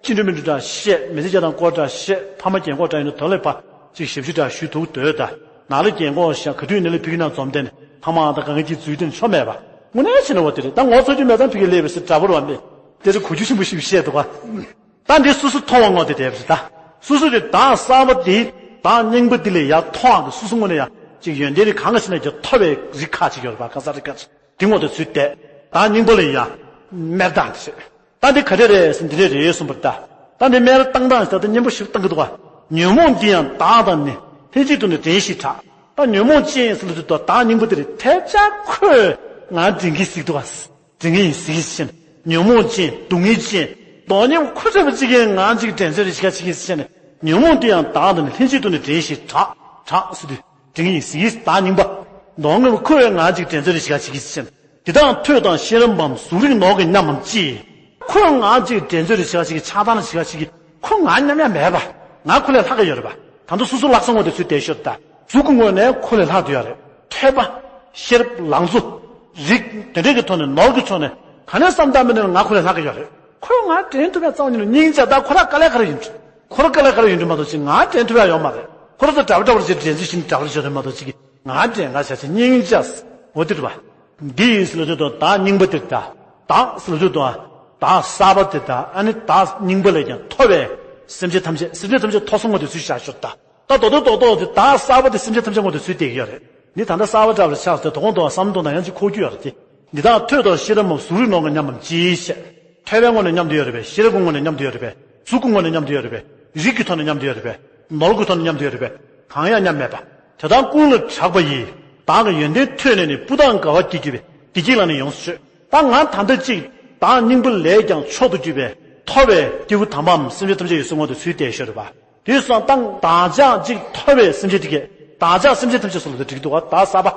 ཅི་འདྲ་མི་འདྲ་འདྲ་བཤད། མི་ཚེ་སྐྱེལ་སྟངས་སྐོར་འདྲ་བཤད། ཕ་མ་རྒན་གོག་འདྲ་ཡིན་ན་དོན་ལས་ཕ་ཅིག་ཞབས་ཞུ་འདྲ་ཞུ་ཐུབ་འདོད་ད། ན་ལ་རྒན་གོག་ཤ་ག་དུས་ནས་ལ་ཕི་གི་ན་འཛོམས་དེ་ནས་ཕ་མ་དང་གང་གི་འཛུལ་དེ་ནས་ཆོ་མེད་པ། དངོས་གནས་བྱས་ན་འོ་དེ་རེད་ད། ངོ་ཚ་རྒྱུ་མེད་ཙང་ཕི་གི་སླེབས་པའི་སི་འདྲ་པོ་ར་མེད། དེ་རེད་གོ་རྒྱུ་ཆེན་པོ་ཞིག་བཤད་འདུག་ག་ད་འདི་སོ་སོ་མཐོང་བ་ངོ་དེ་དེབ་རེད་ད། སོ་སོ་གི་བདག་གསར་པ་འདི་བདག་རྙིང་པ་འདི་ལས་ཡར་མཐོ་བ་གི་སོ་སོ་ངོས་ནས་ཡང་ཅིག་ཡོན་ཏན་རིགས་གང་ག་ཞིག་ན་ཀྱང་མཐོ་བའི་རིགས་ཁག་ཅིག་ཡོད་རེད་པ། ག་ས་རིགས་ཁག་ཅིག་འདི་ངོ་དེ་ཚུལ་བསྡད། བདག་རྙིང་པ་ལས་ཡར་སྨེར་བཏང་དེ་རེད། ད་འདི་ག་རེ་རེད་ཟེར་འདི་རེད་རེད་གསུངས་པ་རེད་ད། ད་འདི་སྨེར་བཏང་སྟངས་ཟེར་ད་སྙན་པོ་ཞིག་བཏང་གི་འདུག་ག་ཉོན་མོངས་འདི་ཡང་བདག་དང་ནི་ལྷན་ཅིག་ཏུ་ནི་འགྲན་ཞེས་གྲགས། ད་ཉོན་མོངས་ཅན་ཟེར་ལ་དུས་ད་བདག་རྙིང་པ་འདི་རེད། ཐལ་ཆ་ཁོས་ང་འགྲན་གྱིས་གཟིགས་འདུག་ག་དྲན་གྱི་ཡིན་ཟེར་གྱི་ཟེར་ནས། ཉོན་མོངས་ཅན། སྡུག་བསྔལ་ཅན། དོན་སྙིང་ཁུ་ཚ་བ་ཅིག་གིས་ང་ཅིག་དྲན་ཚོད་རེ་བྱེད་ཁ་བྱེད་ཀྱི་ཟེར་ནས། ཉོན་མོངས་དེ་ཡང་བདག་དང་ནི་ལྷན་ཅིག་ཏུ་ནི་འདྲེན་ཞིང་དྲག་དྲག་ཟེར་དུས། དྲན་གྱི་ཡིན་ཟེར་གྱི། བདག་རྙིང་པ། གདོང་ངན་པ་ཁོས་ང་ཅིག་དྲན་ཚོད་རེ་བྱེད་ཁ་བྱེད་ཀྱི་ཟེར་ནས། དེ་དག་ཐོས་དང་ཤེས་རབ་འམ། གཟུགས་རིགས་ནོར་གྱི་མཉམ་མམ་ཅི། ཁོས་ང་ཅིག་དྲན་ཚོད་རེ་བྱེད་ཁ་བྱེད་ཀྱི། ཆགས་སྡང་རེ་བྱེད་ཁ་བྱེད་ཀྱི། ཁོ་ང་མཉམ་ཡང་མེད་པ། ང་ཁོ་ལས་ལྷག་གི་ཡོད་རེད་པ། ད་དུང་སོ་སོ་ལྷག་བསམ་ངོ་དེ་ཚུལ་དེ་ཤོད་ད། གཟུགས་ཀྱི་ངོས་ནས་ཁོ་ལས་ལྷག་ཏུ་ཡོད་རེད། ཐོས་པ། ཤེས་རབ། ལང་ཚོ། རིགས་དེ་འདྲའི་གི་ཐོག་ནས། ནོར་གྱི་ཐོག་ནས། ག་ནས་བསམ་བཏང་མིན་ནས་ང་ཁོ་ལས་ལྷག་གི་ཡོད་རེད། ཁོས་ང་དྲན་ཐུབ་ཡ་རྩ་བ་ཉིད་ནས་སྙིང་རྗེ། ད་ཁོ་རང་དཀའ་ལས་ག་རེ་ཡིན་འདྲ། ཁོ་རང་དཀའ་ལས་ག་རེ་ཡིན་འདྲ་མ་གཏོགས་ཅིག་ང་དྲན་ཐུབ་ཡ་ཡོད་མ་རེད། ཁོ་རང་ཚོ་འདྲ་པོ་འདྲ་པོ་ཅིག་དྲན་ཚུལ་བཞིན་འདྲ་པོ་བྱེད་དོན་མ་གཏོགས་ཅིག་ང་དྲན་ང་བྱ་ཅིག་སྙིང་རྗེ། འོ་དེ་རེད་པ། འདི་ཡིན་ཟེར་ལབ་དུས་དང་། བདག་རྙིང་པ་དེ་དང་། བདག་ཟེར་ལབ་དུས་དང་། བདག་གསར་པ་དེ་དང་། ཨ་ནི་བདག་རྙིང་པ་ལས་ཀྱང་མཐོ་བའི་སེམས་ཅན་ཐམས་ཅད། སེམས་ཅན་ཐམས་ཅད་མཐོ་ས་ངོ་དེ་ཚུལ་བཞག་ཤོག་ད། ད་རྡོག་རྡོག་རྡོག་རྡོག་དེ་བདག་གསར་པ་དེ་སེམས་ཅན་ཐམས་ཅད་ངོ་དེ་ཚུལ་བསྡད་ཀྱི་ཡོད་རེད། འདི་ད་ལྟ་གསར་པ་འདྲ་བ་ཆགས་སོང་སྟེ། དོ་དགོང་དུ་བསམ་བློ་གཏོང་དང་། ཡང་ཅིག་འཁོར་རྒྱུ་ཡོད་རེད་དེ། འདི་དག་ཐོས་དང་ཤེས་རབ་འམ། གཟུགས་རིགས་ནོར་གྱི་མཉམ་མམ་ཅི་ཞེས། ཐོས་པའི་ངོས་ནས་མཉམ་དུ་ཡོད་རེད་པས། ཤེས་རབ་ཀྱི་ངོས་ནས་མཉམ་དུ་ཡོད་རེད་པས། གཟུགས་ཀྱི་ངོས་ནས་མཉམ་དུ་ཡོད་རེད་པས། རིགས་ཀྱི་ཐོག་ནས་མཉམ་དུ་ཡོད་རེད་པས། ནོར་གྱི་ཐོག་ནས་མཉམ་དུ་ཡོད་རེད་པས། གང་ཡང་མཉམ་མེད་པ། དེ་དག་ཀུན་ལ་གྲགས་པ་ཡིས། བདག་གི་ཡོན་ཏན་ཐོས་ནས་ནི། སྤུ་ལྡང་དགའ་བ་སྐྱེ་གྱུར་པའི། བདེ་སྐྱིད་ལ་ནི་ཡོངས་སུ་སྤྱོད། ད་ང་ད་ལྟ་ཅིག་བདག་རྙིང་པ་ལས་ཀྱང་མཆོག་ཏུ་གྱུར་པའི་མཐོ་བའི་སྐྱེས་བུ་དམ་པའམ་སེམས་ཅན་ཐམས་ཅད་ཡོད་སའི་ངོ་དེ་ཚུལ་བསྡད་ཤོར་བ། དེ་སོང་ཙང་བདག་ཅག་ཅིག་མཐོ་བའི་སེམས་ཅན་དེ་གས། བདག་ཅག་སེམས་ཅན་ཐམས་ཅད་ཟེར་ལབ་དུས་འགྲིག་འདུག་བ། བདག་གསར་པ།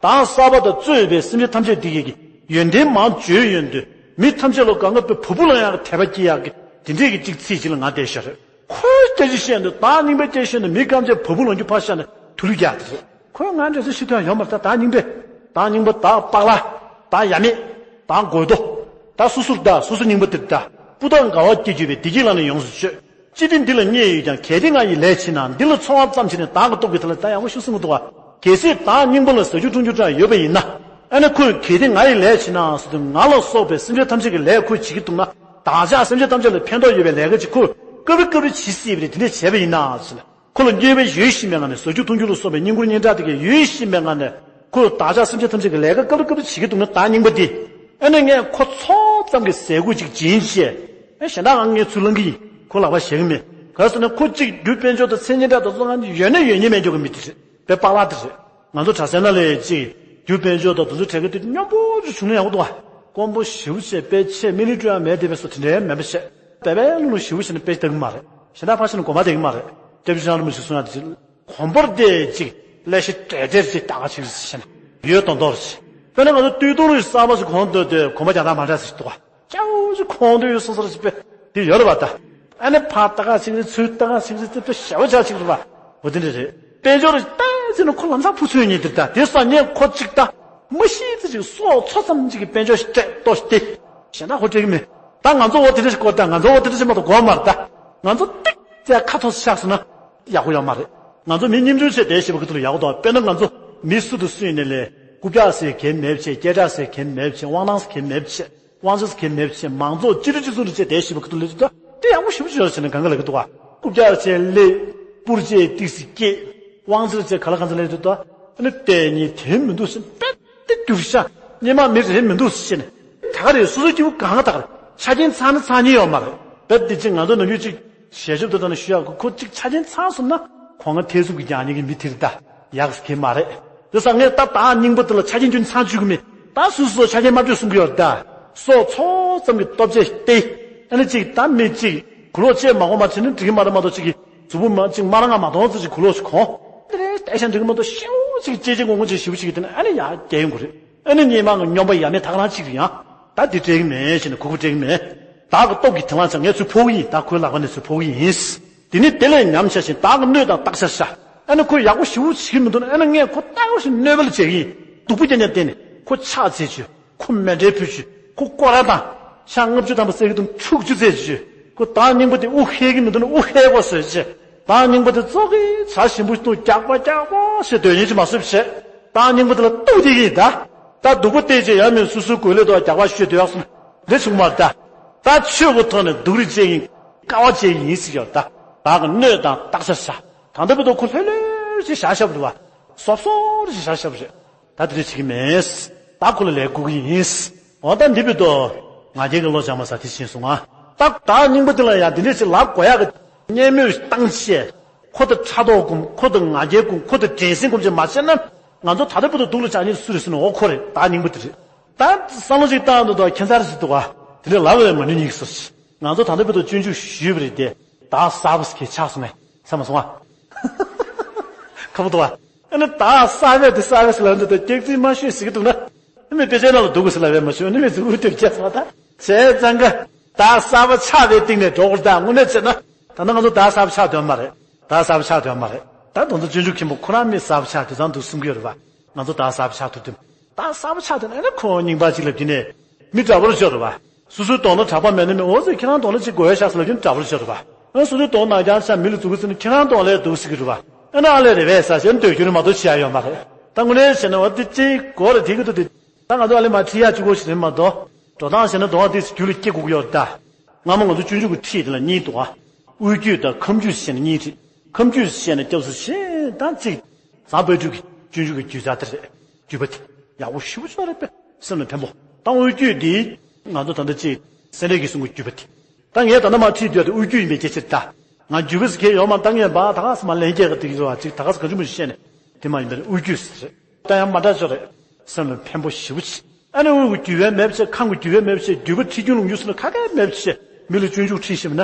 བདག་གསར་པ་དང་རྩོད་པའི་སེམས་ཅན་ཐམས་ཅད་དེ་གས་ཀྱི་ཡོན་ཏན་མང་བརྗོད་ཡོང་དུས། མི་ཐམས་ཅད་ལ་གང་ག་བའི་བ་སྤུ་ལངས་ཡག་གི་དད་པ་སྐྱེ་ཡག་གི་དེ་འདྲས་ཀྱི་ཅིག་ཚིག་ཅིག་ལ་ང་བསྡད་ཤོར་རེད། ཁོའི་སྐད་ཆ་བཤད་འདུག་བདག་རྙིང་པའི་སྐད་བཤད་འདུག་མི་ཐམས་ཅད་བ་སྤུ་ལངས་རྒྱུ་ཕར་བཞག་ནས་ཐུགས་ལུས་རྒྱག་དེ་རེད། ཁོས་ང་འདྲ་ཚོ་ཤི་ཐོན་ཡོང་མ་རེད། ད་བདག་རྙིང་པས། བདག་རྙིང་པ། བདག་པག་ལ། བདག་ཡ་མེད། བདག་དགོས་དོ། ད་སོ་སོར་ད་སོ་སོ་རྙིང་པ་དེར་ད། སྤུ་ལྡང་དགའ་བ་སྐྱེ་གྱུར་པའི། བདེ་སྐྱིད་ལ་ནི་ཡོངས་སུ་སྤྱོད། ཅི་སྟེ་འདི་ལ་བརྙས་ཡོད་ཀྱང་། གལ་ཏེ་ང་ཡི་ལས་ཕྱིན་ན། འདི་ལ་འཚོ་བ་ཙམ་བྱས་ནས། བདག་གི་སྟོབས་ཀྱིས་དེ་ལ། ད་ཡག་པོ་ཞིག་གསུང་གི་འདུག་བ། གལ་སྲིད་བདག་རྙིང་པ་ལ་ཟ་རྒྱུ་འཐུང་རྒྱུ་འདྲ་ཡོད་པ་ཡིན་ན། ཨ་ནི་ཁོས་གལ་ཏེ་ང་ཡི་ལས་ཕྱིན་ན་ཟེར་དུས། ང་ལ་སོགས་པའི་སེམས་ཅན་ཐམས་ཅད་ཀྱི་ལས་ཁོས་བྱེད་ཀྱི་འདུག་ན། བདག་ཅག་སེམས་ཅན་ཐམས་ཅད་ལ་ཕན་ཐོགས་ཡོད་པའི་ལས་ཀ་ཅིག་ཁོས་སྐབས་རེ་སྐབས་རེ་བྱེད་སྲིད་པ་རེད། དེ་འདྲས་བྱས་པ་ཡིན་ན་ཟེར་ནས། ཁོ་ལ་བརྙས་པའི་ཡོད་བཞིན་པའི་ངང་ནས། ཟ་རྒྱུ་འཐུང་རྒྱུ་ལ་སོགས་པའི་བསྙེན་བཀུར་སྙན་གྲགས་དེ་གས་ཡོད་བཞིན་པའི་ངང་ནས། ཁོས་བདག་ཅག་སེམས་ཅན་ཐམས་ཅད་ཀྱི་ལས་ཀ་སྐབས་རེ་སྐབས་རེ་བྱེད་ཀྱི་འདུག་ན། བདག་རྙིང་པ་དེ། ཨ་ནི་ངས་ཁོ་ཚོགས་ཙམ་གྱི་ཟས་གོས་ཅིག་སྦྱིན་བྱས། ཨེ་གཞན་དག་ང་ངས་ཚུར་བླང་གི་ཡིན། ཁོ་ལག་པ་བཞག་གི་མེད། ག་རེ་ཟེར་ན། ཁོ་གཅིག་རྒྱུ་དཔལ་འབྱོར་དང་མཚན་སྙན་གྲགས་དང་སོགས་ང་ཡོད་ན་ཡོད་མཁན་མེད་འཇོག་གི་མི་དེ་རེད། དཔེ་པག་ལག་དེ་རེད། ང་ཚོ་གྲྭ་སའི་ནང་ལ་ཅིག་རྒྱུ་དཔལ་འབྱོར་དང་དེ་ཚོ་འཕྲད་གི་དུས། སྙོམས་པོ་ཅིག་བྱུང་ན་ཡག་པོ་འདུག་བ། དཀོན་པོ་ཞེ་པོ་བྱས་དཔེ་ཆ་མི་ལི་སྤྲོད་ཡ་མེད་དེ། དཔེ་སོ་དེ་འདྲའི་མེད་པ་བྱས། དཔེ་དཔེ་ལུང་ལུང་ཞེ་པོ་བྱས་ནས་དཔེ་ཆ་ལྟ་གི་མ་རེད། གཞན་དག་ཕར་ཕྱིན་ནས་དགོངས་པ་བསྡད་ཀྱི་མ་རེད། སྐྱབས་རྗེ་ལྕམ་དྲལ་རིན་པོ་ཆེས་གསུང་ཡ་དེ་ཅིག་གོམ་པར་དེ་ཅིག་ལས་ཤིག་དྲེལ་དྲེལ་ཅིག་ལྟ་ག་ཅིག་ཟེར་ནས། ཡོད་མདོག་མདོག་ཅིག་དཔེར་ན་ང་ཚོ་སྟོད་ཐུང་རུ་གསར་པ་ཞིག་གོན་སྡོད་དུས། གོམ་པ་རྒྱག་སྟངས་མ་འདྲ་ཟེར་འདུག་བ། སྐྱ་བོ་ཞིག་གོན་སྡོད་ཡོད་སོང་ཙང་རེ་བྱས་པས་དེ་ཡོད་རེད་བ། ད་ཨ་ནི་ཕར་ལྟ་ག་ཅིག་རེད། ཚུར་ལྟ་ག་ཅིག་རེད། ཙི་ཙི་ཞེ་པོ་ཅིག་རེད་བ། འོ་དེ་འདྲ་རེད། དཔལ་འབྱོར་རེ་བལྟས་ཟིན་ན་ཁོ་ལམ་སང་ཕུ་ཚུན་ཉིད་དེར་ལྟ། དེ་སང་ཉིན་ཁོ་གཅིག་ལྟ། མི་ཤེས་ཙི་ཅིག་སྲོག་ཚོ་ཙམ་ཅིག་གི་དཔལ་འབྱོར་ཞིག་སྤྲད་ཏོ་ཞིག་སྟེ། གཞན་དག་ཁོ་སྤྲད་གི་མེད། ད་ང་ཚོ་འོ་དེ་འདྲ་ཞིག་སྐོར་ལྟ། ང་ཚོ་འོ་དེ་འདྲ་ཞིག་མ་གཏོགས་གོ་མ་རེད། ད་ང་ཚོ་ཏིག་ཙེ་ཁ་ཐོར་ཆགས་སོང་ན་ཡག་པོ་ཡོད་མ་རེད། ང་ཚོ་མི་སྙོམ་ཆུང་བྱས་བསྡད་ཤེས་པ་གི་ཐོག་ལ་ཡག་པོ་འདུག་དཔེར་ན་ང་ཚོ་མི་སུ་དང་སུ་ཡིན་ནའི་ལས། རྐུབ་བཀྱག་ཟེར་མཁན་མེད་བྱས། སྐད་གྲགས་ཟེར་མཁན་མེད་བྱས། དབང་ཐང་ཟེར་མཁན་མེད་བྱས། དབང་ཆ་ཟེར་མཁན་མེད་བྱས། མང་ཚོགས་སྤྱི་འཐུས་སྤྱི་ཚོགས་འདྲ་བྱས་བསྡད་ཤེས་པ་གི་ཐོག་ལ་ད་དེ་ཡག་པོ་ཞེ་པོ་ཅིག་ཡོད་ཟེར་ནས་གང་ག་ལབ་ཀྱི་འདུག་བ། རྐུབ་བཀྱག་བྱས་ལས། སྤུར་བྱས་ཏིག་ཙེ་སྐྱེས། དབང་ཆ་བྱས་ག་ལ་གང་འཚམ་ལབ་ཀྱི་འདུག་ད་ཨ་ནི་ལྟས་ངན་དེ་མི་འདུག་ཟེར། དཔེ་དེ་རྒྱུག་ཤག་སྔོན་མ་མི་རེད་མི་འདུག་ཟེར་ནས། ད་ག་རེད། སོ་སོའི་སྐྱེ་བོ་གང་ག་ད་ག་རེད། ཆ་རྐྱེན་ཚང་ན་ཚང་ཉེན་ཡོད་མ་རེད། དཔེ་དེ་ཅིག་ང་ཚོ་ནམ་རྒྱུན་ཅིག་ཞལ་ཆབ་དང་བསྡོངས་ནས་ཞུ་ཡག་གི། ཁོ་གཅིག་ཆ་རྐྱེན་ཚང་སོང་ན་གོང་ང་ཐེ་ཚོམ་གྱི་རྒྱག་ཉེན་གྱི་མི་དེ་རེད། ད་ཡག་གི་མ་རེད། དེ་སང་ངས་ད་བདག་རྙིང་པ་དེ་ལ་ཆ་རྐྱེན་ཁྱོན་ཚང་བཅུག་གི་མེད། ད་སོ་སོ་ཆ་རྐྱེན་མ་བཅུག་གསུང་གི་ཡོད་རེད། ད་སྲོག་ཚོ་ཙམ་གྱི་སྟོབས་ཆེ་སྟེ། ཨ་ནི་གཅིག་ད་མི་གཅིག་གུ་ལོག་བཅད་མ་གོ་མ་བྱས་ན་འགྲིག་གི་མ་རེད་མ་གཏོགས། གཅིག་གི་གཟུགས་པོ་མ་གཅིག་མ་རང་ང་མ་གཏོང་ཙམ་ཅིག་གུ་ལོག་ཞིག་གོང་། དེ་རེད། ལྟ་ཤ་འགྲིག་གི་མ་གཏོགས། ཤེའུ་གཅིག་ཅེ་ཅེ་ངོ་ངོ་ཅིག་ཞེ་པོ་ཅིག་དེ་ན་ཨ་ནི་ཡ་རྒྱལ་ཡོང་གི་རེད། ཨ་ནི་སྔོན་མ་གི་སྨྱོན་པ་ཡ་མེད་ཐག་རང་གཅིག་རེད། ཡང་ད་འདི་སྤྲད་གི་མེད་ཟེར་ནས་གུ་གུ་སྤྲད་གི་མེད། བདག་གི་སྟོབས་ཀྱིས་དེ་བླངས་བྱ། ངས་ཚུར་ཕོག་གི་ཡིན། ད་ཁོའི་ལག་པ་ནས་ཚུར་ཕོག་གི་ཡིན། དེ་ནི་དེ་ལས་ཉམས་བྱ་ཞིང་། བདག་གི་སྣོད་དང་བརྟག་བྱར་བྱ། ཨ་ནི་ཁོས་ཡག་པོ་ཞེ་པོ་བྱེད་ཀྱི་མི་འདུག་ན། ཨ་ནི་ངས་ཁོ་ལྟ་བུ་ཞིག་གནོད་པ་ལ་བྱེད་ཀྱི་ཡིན། སྡུག་པོ་རྐྱང་རྐྱང་བསྟན་ནས། ཁོ་ཕྱག་འཚལ་བྱོས། ཁོ་མཎྜལ་ཕུལ་བྱོས། ཁོ་སྐོར་ར་བཏང་། ཕྱག་ལྔ་བཅུ་ཐམ་པ་བསགས་ཀྱི་འདུག་ན་དྲུག་ཅུ་བསགས་བྱོས། ཁོ་བདག་རྙིང་པ་དེ་དབུགས་ཧལ་གྱི་མི་འདུག་ན་དབུགས་ཧལ་དགོས་བཟོས་བྱས། བདག་རྙིང་པ་དེ་ཙོག་གེ་ཇ་ཞིམ་པོ་ཞིག་འཐུང་། རྒྱགས་པ་རྒྱགས་པ་ཞེས་སྡོད་ཉན་ཅིག་མ་བཟོས་བྱས། བདག་རྙིང་པ་དེ་ལ་གཏུག་བསྡད་ཀྱི་ཡིན་ད། ད་སྡུག་པོ་བལྟས་བྱས་ཡང་མིན་སོ་སོའི་གོས་ལས་དང་རྒྱགས་པ་ཞུས་སྡོད་ཡག་སོང་ན་འདི་བྱུང་མ་རེད་ད། ད་ཆོས་ཀྱི་ཐོག་ནས་སྡུག་རུས་བྱེད་ཀྱི་ཡིན། དཀའ་བ་སྤྱད་ཀྱི་ཡིན་ཟེར་གྱི་ཡོད་ད། བདག་གི་སྣོད་དང་བརྟག་བྱར་བྱ། ད་ལྟ་བར་དུ་ཁོ་ལྷོད་ལྷོད་ཅིག་བཞག་བཞག་པ་འདུག་བ། སོབ་སོབ་ཅིག་བཞག་བཞག་པ་རེད། ད་དེ་འདྲ་བྱེད་ཀྱི་མེད། ད་ཁོ་ལ་ལས་བསྐུར་གྱི་ཡིན། འོ་ད་འདི་བར་དུ་ང་རྒྱལ་གྱི་བློ་སྦྱང་བ་ས་དེ་ཕྱིན་སོང་ང་། ད་བདག་རྙིང་པ་འདི་ལ་ཡང་འདི་འདྲ་ཞིག་ལབ་དགོས་ཡག་གི་བརྙས་སྨོད་བཏང་བྱས། ཁོ་དང་ཕྲག་དོག་སྒོམ། ཁོ་དང་ང་རྒྱལ་སྒོམ། ཁོ་དང་འགྲན་སེམས་སྒོམ་བྱས་མ་བྱས་ན། ང་ཚོ་ད་ལྟ་བར་དུ་སྡུག་ལ་ཆགས་མཁན་སུ་རེད་ཟེར་ན། འོ་ཁོ་རེད། བདག་རྙིང་པ་འདི་རེད། ད་བསམ་བློ་ཅིག་བཏང་འདུག་དོ། ཁྱད་མཚར་ཞིག་འདུག་ག་དེ་འདྲ་ལབ་ཡང་མ་ནུས་ཉིག་སོ། ང་ཚོ་ད་ལྟ་བར་དུ་སྤྱོད་འཇུག་ཞུས་པ་རེད་དེ། བདག་གསར་པ་ཞིག་ཆགས་སོང་ངས་བསམ་མ་སོང་ཨ། ཁ་བུ་དུ་བ། ཨ་ནི་བདག་གསར་པས་དེ་གསར་པས་ལབ་འདུག་དོ། སྐྱག་རྫུན་མ་ཤོད་ཟེར་གི་འདུག་ན། ཨ་ནི་དཔེ་ཆའི་ནང་ལ་འདུག་གི་ཟེར་ལབ་པས་མ་ཤོད། ཨ་ནི་མི་ཚོ་འུ་དེར་རྒྱག་སོང་ད། བྱས་ཙང་ག་བདག་གསར་པ་ཆགས་པའི་སྟེང་ནས་འགྲོ་དགོས་ད། དངོས་གནས་བྱས་ན་ད་ལྟ་ང་ཚོ་བདག་གསར་པ་ཆགས་དོན་མ་རེད། བདག་གསར་པ་ཆགས་དོན་མ་རེད། ད་དེ་ཚོ་སྤྱོད་འཇུག་མཁན་པོ་ཁོ་རང་མི་གསར་པ་ཆགས་དེ་ཚང་འདུག་གསུང་གི་ཡོད་རེད་པ། ང་ཚོ་བདག་གསར་པ་ཆགས་ཐུབ་དུས། བདག་གསར་པ་ཆགས་དུས་ན་ཨ་ནི་ཁོ་རྙིང་པ་ཅིག་ལབ་ཀྱི་ནས། མི་དྲག་པོར་ཤོར་བ། སོ་སོའི་གདོང་ལ་གྲགས་པ་མེད་ན་མི་འོ་ཟེར། ཁྱེད་རང་གདོང་ལ་ཅིག་དགོས་ཤག་ཟེར་ལབ་ཀྱི་ན་དྲག་པོར་ཤོར་བ། ཨ་སོ་སོའི་གདོང་ནག་རྐྱང་ཆགས་མི་ལ་མཛུབ་གུ་བཙུགས་ན་ཁྱེད་རང་གདོང་ལ་འདུག་ཟེར་གྱི་རེད་བ། ཨ་ནི་ཨ་ལས་རེད་པས་ཟེར་ཞེས་འདོད་རྒྱུ་རེད་མ་གཏོགས་བྱེད་ཡ་ཡོད་མ་རེད། ད་དངོས་གནས་བྱས་ན་འོ་དེ་ཅིག་གོ་རེ་དེ་གི་འདུག་དེ། ད་ང་ཚོ་ཨ་ལས་མ་ཁྲིད་ཡ་གཅིག་པོ་ཞིག་རེད་མ་གཏོགས། འགྲོ་སྟངས་བྱས་ན་གདོང་བ་དེ་རྒྱུད་ལ་སྐྱེ་དགོས་ཀྱི་ཡོད་རེད་ད། སྔ་མོ་ང་ཚོ་སྤྱོད་འཇུག་གི་ཁྲིད་དེ་ལ་གཉིས་འདུག་ཨ། དབུས་རྒྱུད་དང་ཁམས་རྒྱུད་ཟེར་ནས་གཉིས་རེད། ཁམས་རྒྱུད་ཟེར་ནས་སྐྱབས་སུ་མཆི་དང་གཅིག་བཟང་པོའི་རྒྱུད་ཀྱི་སྤྱོད་འཇུག་གི་རྒྱུད་འཛིན་དེ་རེད། རྒྱུད་པ་དེ་ཡག་པོ་ཞེ་པོ་ཅིག་རེད་པས། སེམས་ལ་ཕན་པོ། ད་དབུས་རྒྱུད་འདི་ང་ཚོ་ད་ལྟ་ཅིག་སེམས་ཁྲལ་གྱི་གསུང་གི་རྒྱུད་པ་དེ། ད་ངས་ད་ལྟ་མ་ཁྲིད་དུས་དེ་དབུས་རྒྱུད་ཡིན་པའི་སྐད་ཆ་རེད་ད། ང་རྒྱུད་པ་ཟེར་མཁན་ཡོད་མ་རེད། ད་ངས་འབའ་ད་ག་ས་མ་ལན་རྒྱག་གི་དེ་གི་རེད་བ། ཅིག་ད་ག་ས་ག་འཇུ་མུ་ཞིག་བཤད་ནས། དེ་མ་ཡིན་པར་དབུས་རྒྱུད་ཟེར་རེད། ད་ཡང་མ་འདྲ་ཅིག་རེད། སེམས་ལ་ཕན་པོ་ཞེ་པོ་ཅིག་ཨ་ནི་དབུས་ཀྱི་རྒྱུད་པའི་མེད་པ་བྱས། ཁམས་ཀྱི་རྒྱུད་པའི་མེད་པ་བྱས། རྒྱུད་པ་ཁྲིད་རྒྱུ་ལུང་རྒྱུ་ཟེར་ན་ག་གེ་མེད་པ་བྱས། མི་ལ་སྤྱོད་འཇུག་ཁྲིད་ཤེས་མིན་ན།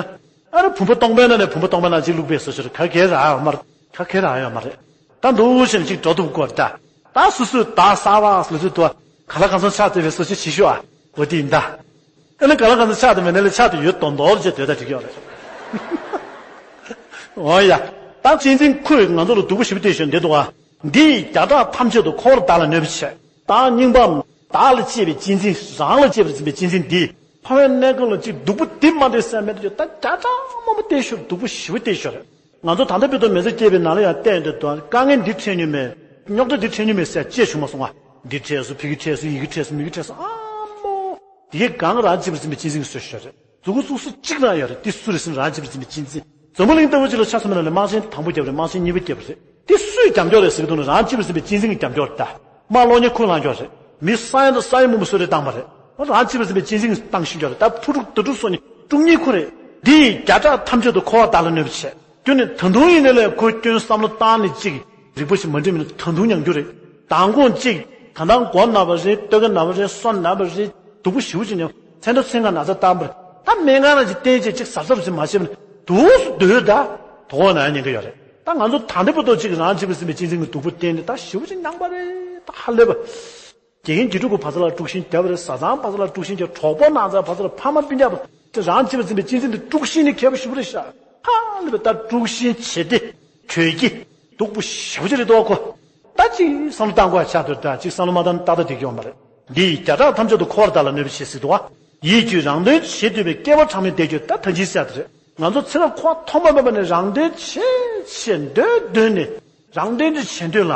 ཨ་ར་བུམ་པ་སྟོང་པའི་ནང་ནས་བུམ་པ་སྟོང་པའི་ནང་ཅིག་བླུགས་པའི་བཟོ་ཞིག་ག་གེ་རག་ཡོད་མ་རེད། ག་གེ་རག་ཡོད་མ་རེད། ད་འདུག་བཞིན་ཅིག་འགྲོ་ཐུབ་དགོས་རེད་ད། ད་སོ་སོས་བདག་གསར་པ་ཟེར་ལབ་དུས་དུ་ག་ལ་གང་འཚམ་ཆགས་བསྡད་པའི་བཟོ་ཞིག་བྱེད་ཤོག་ཨ། འོ་དེ་ཡིན་ད། ཨ་ནི་ག་ལ་གང་འཚམ་ཆགས་དུ་མེད་ན་ལས་ཆགས་དུ་ཡོད་མདོག་མདོག་བྱས་སྡོད་ད་འགྲིག་ཡོད་རེད། འོ་ཡ། ད་གཅེས་འཛིན་ཁོས་ང་ཚོ་ལ་སྡུག་པོ་ཞེ་པོ་སྟེར་ཞོར་འདི་འདུག་ཨ། འདི་ཡིས་བརྒྱ་ཕྲག་ཐམས་ཅད་དུ་འཁོར་བ་བདག་ལ་གནོད་པའི་ཕྱིར། བདག་རྙིང་པའམ་བདག་ལ་གཅེས་པའི་གཅེས་འཛིན། རང་ལ་གཅེས་པར་འཛིན་པའི་གཅེས་འཛིན་འདིས་འཕངས་པའི་གནས་སྐབས་ལ་ཅིག་སྡུག་པོ་འདི་མ་འདོད་སེམས་མེད་དུ་ཡོད་ད། བརྒྱ་ཕྲག་མང་པོ་སྟེར་ཞོར་སྡུག་པོ་ཞེ་པོ་སྟེར་ཞོར་རེད། ང་ཚོ་ད་ལྟ་བར་དུ་མི་ཚེ་སྐྱེལ་བའི་ནང་ལ་ཡང་བལྟས་ཡོང་དུས་དཀའ་ངལ་འདི་འཕྲད་མྱོང་མེད། རྙོག་དྲ་འདི་འཕྲད་མྱོང་མེད་ཟེར་ཅེས་བྱུང་མ་སོང་ང་། འདི་འཕྲད་སོང་། ཕ་གི་འཕྲད་སོང་། ཡི་གེ་འཕྲད་སོང་། མི་གེ་འཕྲད་སོང་། ཨ་མོ། དེ་གའི་སྒང་རང་གཅེས་པར་འཛིན་པའི་གཅེས་འཛིན་གྱི་བཟོ་ཞིག་རེད། མཛུབ་གུ་གཙུག་སུ་གཅིག་རང་ཡོད་རེད། དེ་སུ་རེད་ཟེར་ན་རང་གཅེས་པར་འཛིན་པའི་གཅེས་འཛིན། འཛམ་བུ་གླིང་ལྟ་བུ་ཅིག་ལ་ཆ་མཚོན་པ་ན་ལས་དམག་ཆེན་དང་པོ་བརྒྱབ་རེད། དམག་ཆེན་གཉིས་པ་བརྒྱབ་རེད། དེ་སུས་རྒྱབ་སྐྱོར་རེད་ཟེར་གི་འདུག་ན་རང་གཅེས་པར་འཛིན་པའི་གཅེས་འཛིན་གྱིས་རྒྱབ་སྐྱོར་རེད་ད། དམག་གློག་བརྙན་ཁུལ་བླངས་སྐྱོར་རེད། མི་ས་ཡ་དང་ས་ཡ་མང་པོ་གསོད་རེས་བཏང་བ་རེད། རང་གཅེས་པར་འཛིན་པའི་གཅེས་འཛིན་གྱིས་བཏང་ཤེས་སྐྱོར་རེད། ད་ཕུ་ཕྲུག་དུར་ཁྲོད་སོགས་ནི་དཀྲུག་མཁན་ཁོ་རེད། འདི་ཡིས་བརྒྱ་ཕྲག་ཐམས་ཅད་དུ་འཁོར་བ་བདག་ལ་གནོད་པའི་ཕྱིར། ཁྱོད་ནི་ད་དུང་ཡིན་ནའི་ལས་ཁོའི་སྐྱོན་བསམ་བློ་བཏང་ནས་ཅིག་རིག་པ་ཞིག་མ་འགྲིམ་ན་ད་དུང་ཉམས་རྒྱུ་རེད། མདང་དགོང་ཅིག་ད་ལྟ་མགོ་ན་བ་རེད། སྟོད་ཀ་ན་བ་རེད། སོ་ན་བ་རེད། སྡུག་པོ་ཞེ་པོ་ཅིག་མྱོང་། ཚེ་འདྲ་ཚེ་ང་ན་ཚ་བཏང་བར་ད་སྨན་ཁང་ལ་ཅིག་བསྟན་བྱས་ཅིག་གཟབ་གཟབ་ཅིག་མ་བྱས་པ་ན་དུས་སུ་སྡོད་ད་དོ་ན་ཉེན་ཁ་ཡོད་རེད། ད་ང་ཚོ་ད་ལྟ་བར་དུ་ཅིག་རང་གཅེས་པར་འཛིན་པའི་གཅེས་འཛིན་གྱི་སྡུག་པོ་བསྟན་ནས་ད་ཞེ་པོ་ཅིག་མྱངས་པ་རེད། ད་ཧ་ལས་པ། དགེ་རྒན་དགེ་ཕྲུག་གི་བར་ས་ལ་དཀྲུག་ཤིང་བརྒྱབ་པ་རེད། བཟའ་ཚང་བར་ས་ལ་དཀྲུག་ཤིང་བརྒྱབ། གྲོགས་པོ་ནང་ཚན་བར་ས་ལ་ཕ་མ་སྤུན་ཀྱག་བར་རང་གཅེས་པར་འཛིན་པའི་གཅེས་འཛིན་དེ་དཀྲུག་ཤིང་ནི་ཁྱད་པར་ཞེ་པོ་རེད་ཤག་ཧ་ལས་པའི་ད་དཀྲུག་ཤིང་བྱེད་དེ་གྱོད་ཀྱི་སྡུག་པོ་ཞེ་པོ་ཅིག་རེད་དོ་ཁོ། ད་ཅིག་བསམ་བློ་བཏང་དགོས་ཆགས་འདུག་ད་ཅིག་བསམ་བློ་མ་བཏང་ན་ཏག་ཏག་འགྲིག་གི་ཡོད་མ་རེད། འདི་ཡིས་བརྒྱ་ཕྲག་ཐམས་ཅད་དུ་འཁོར་བ་བདག་ལ་གནོད་པའི་ཕྱིར་ཟེར་འདུག་བ། ཡིད་ཀྱིས་རང་དོན་བྱེད་འདོད་པའི་སྐྱེ་བ་གྲངས་མེད་འདས་གྱུར། ད་ད་ཅིག་ཟེར་དེ་རེད། ང་ཚོ་ཚེ་རབས་འཁོར་བ་ཐོག་མ་མེད་པ་ནས་རང་དོན་བྱེད་བྱེད་འདོད་འདོད་ནས། རང་དོན་དེ་བྱེད་འདོད་ལ།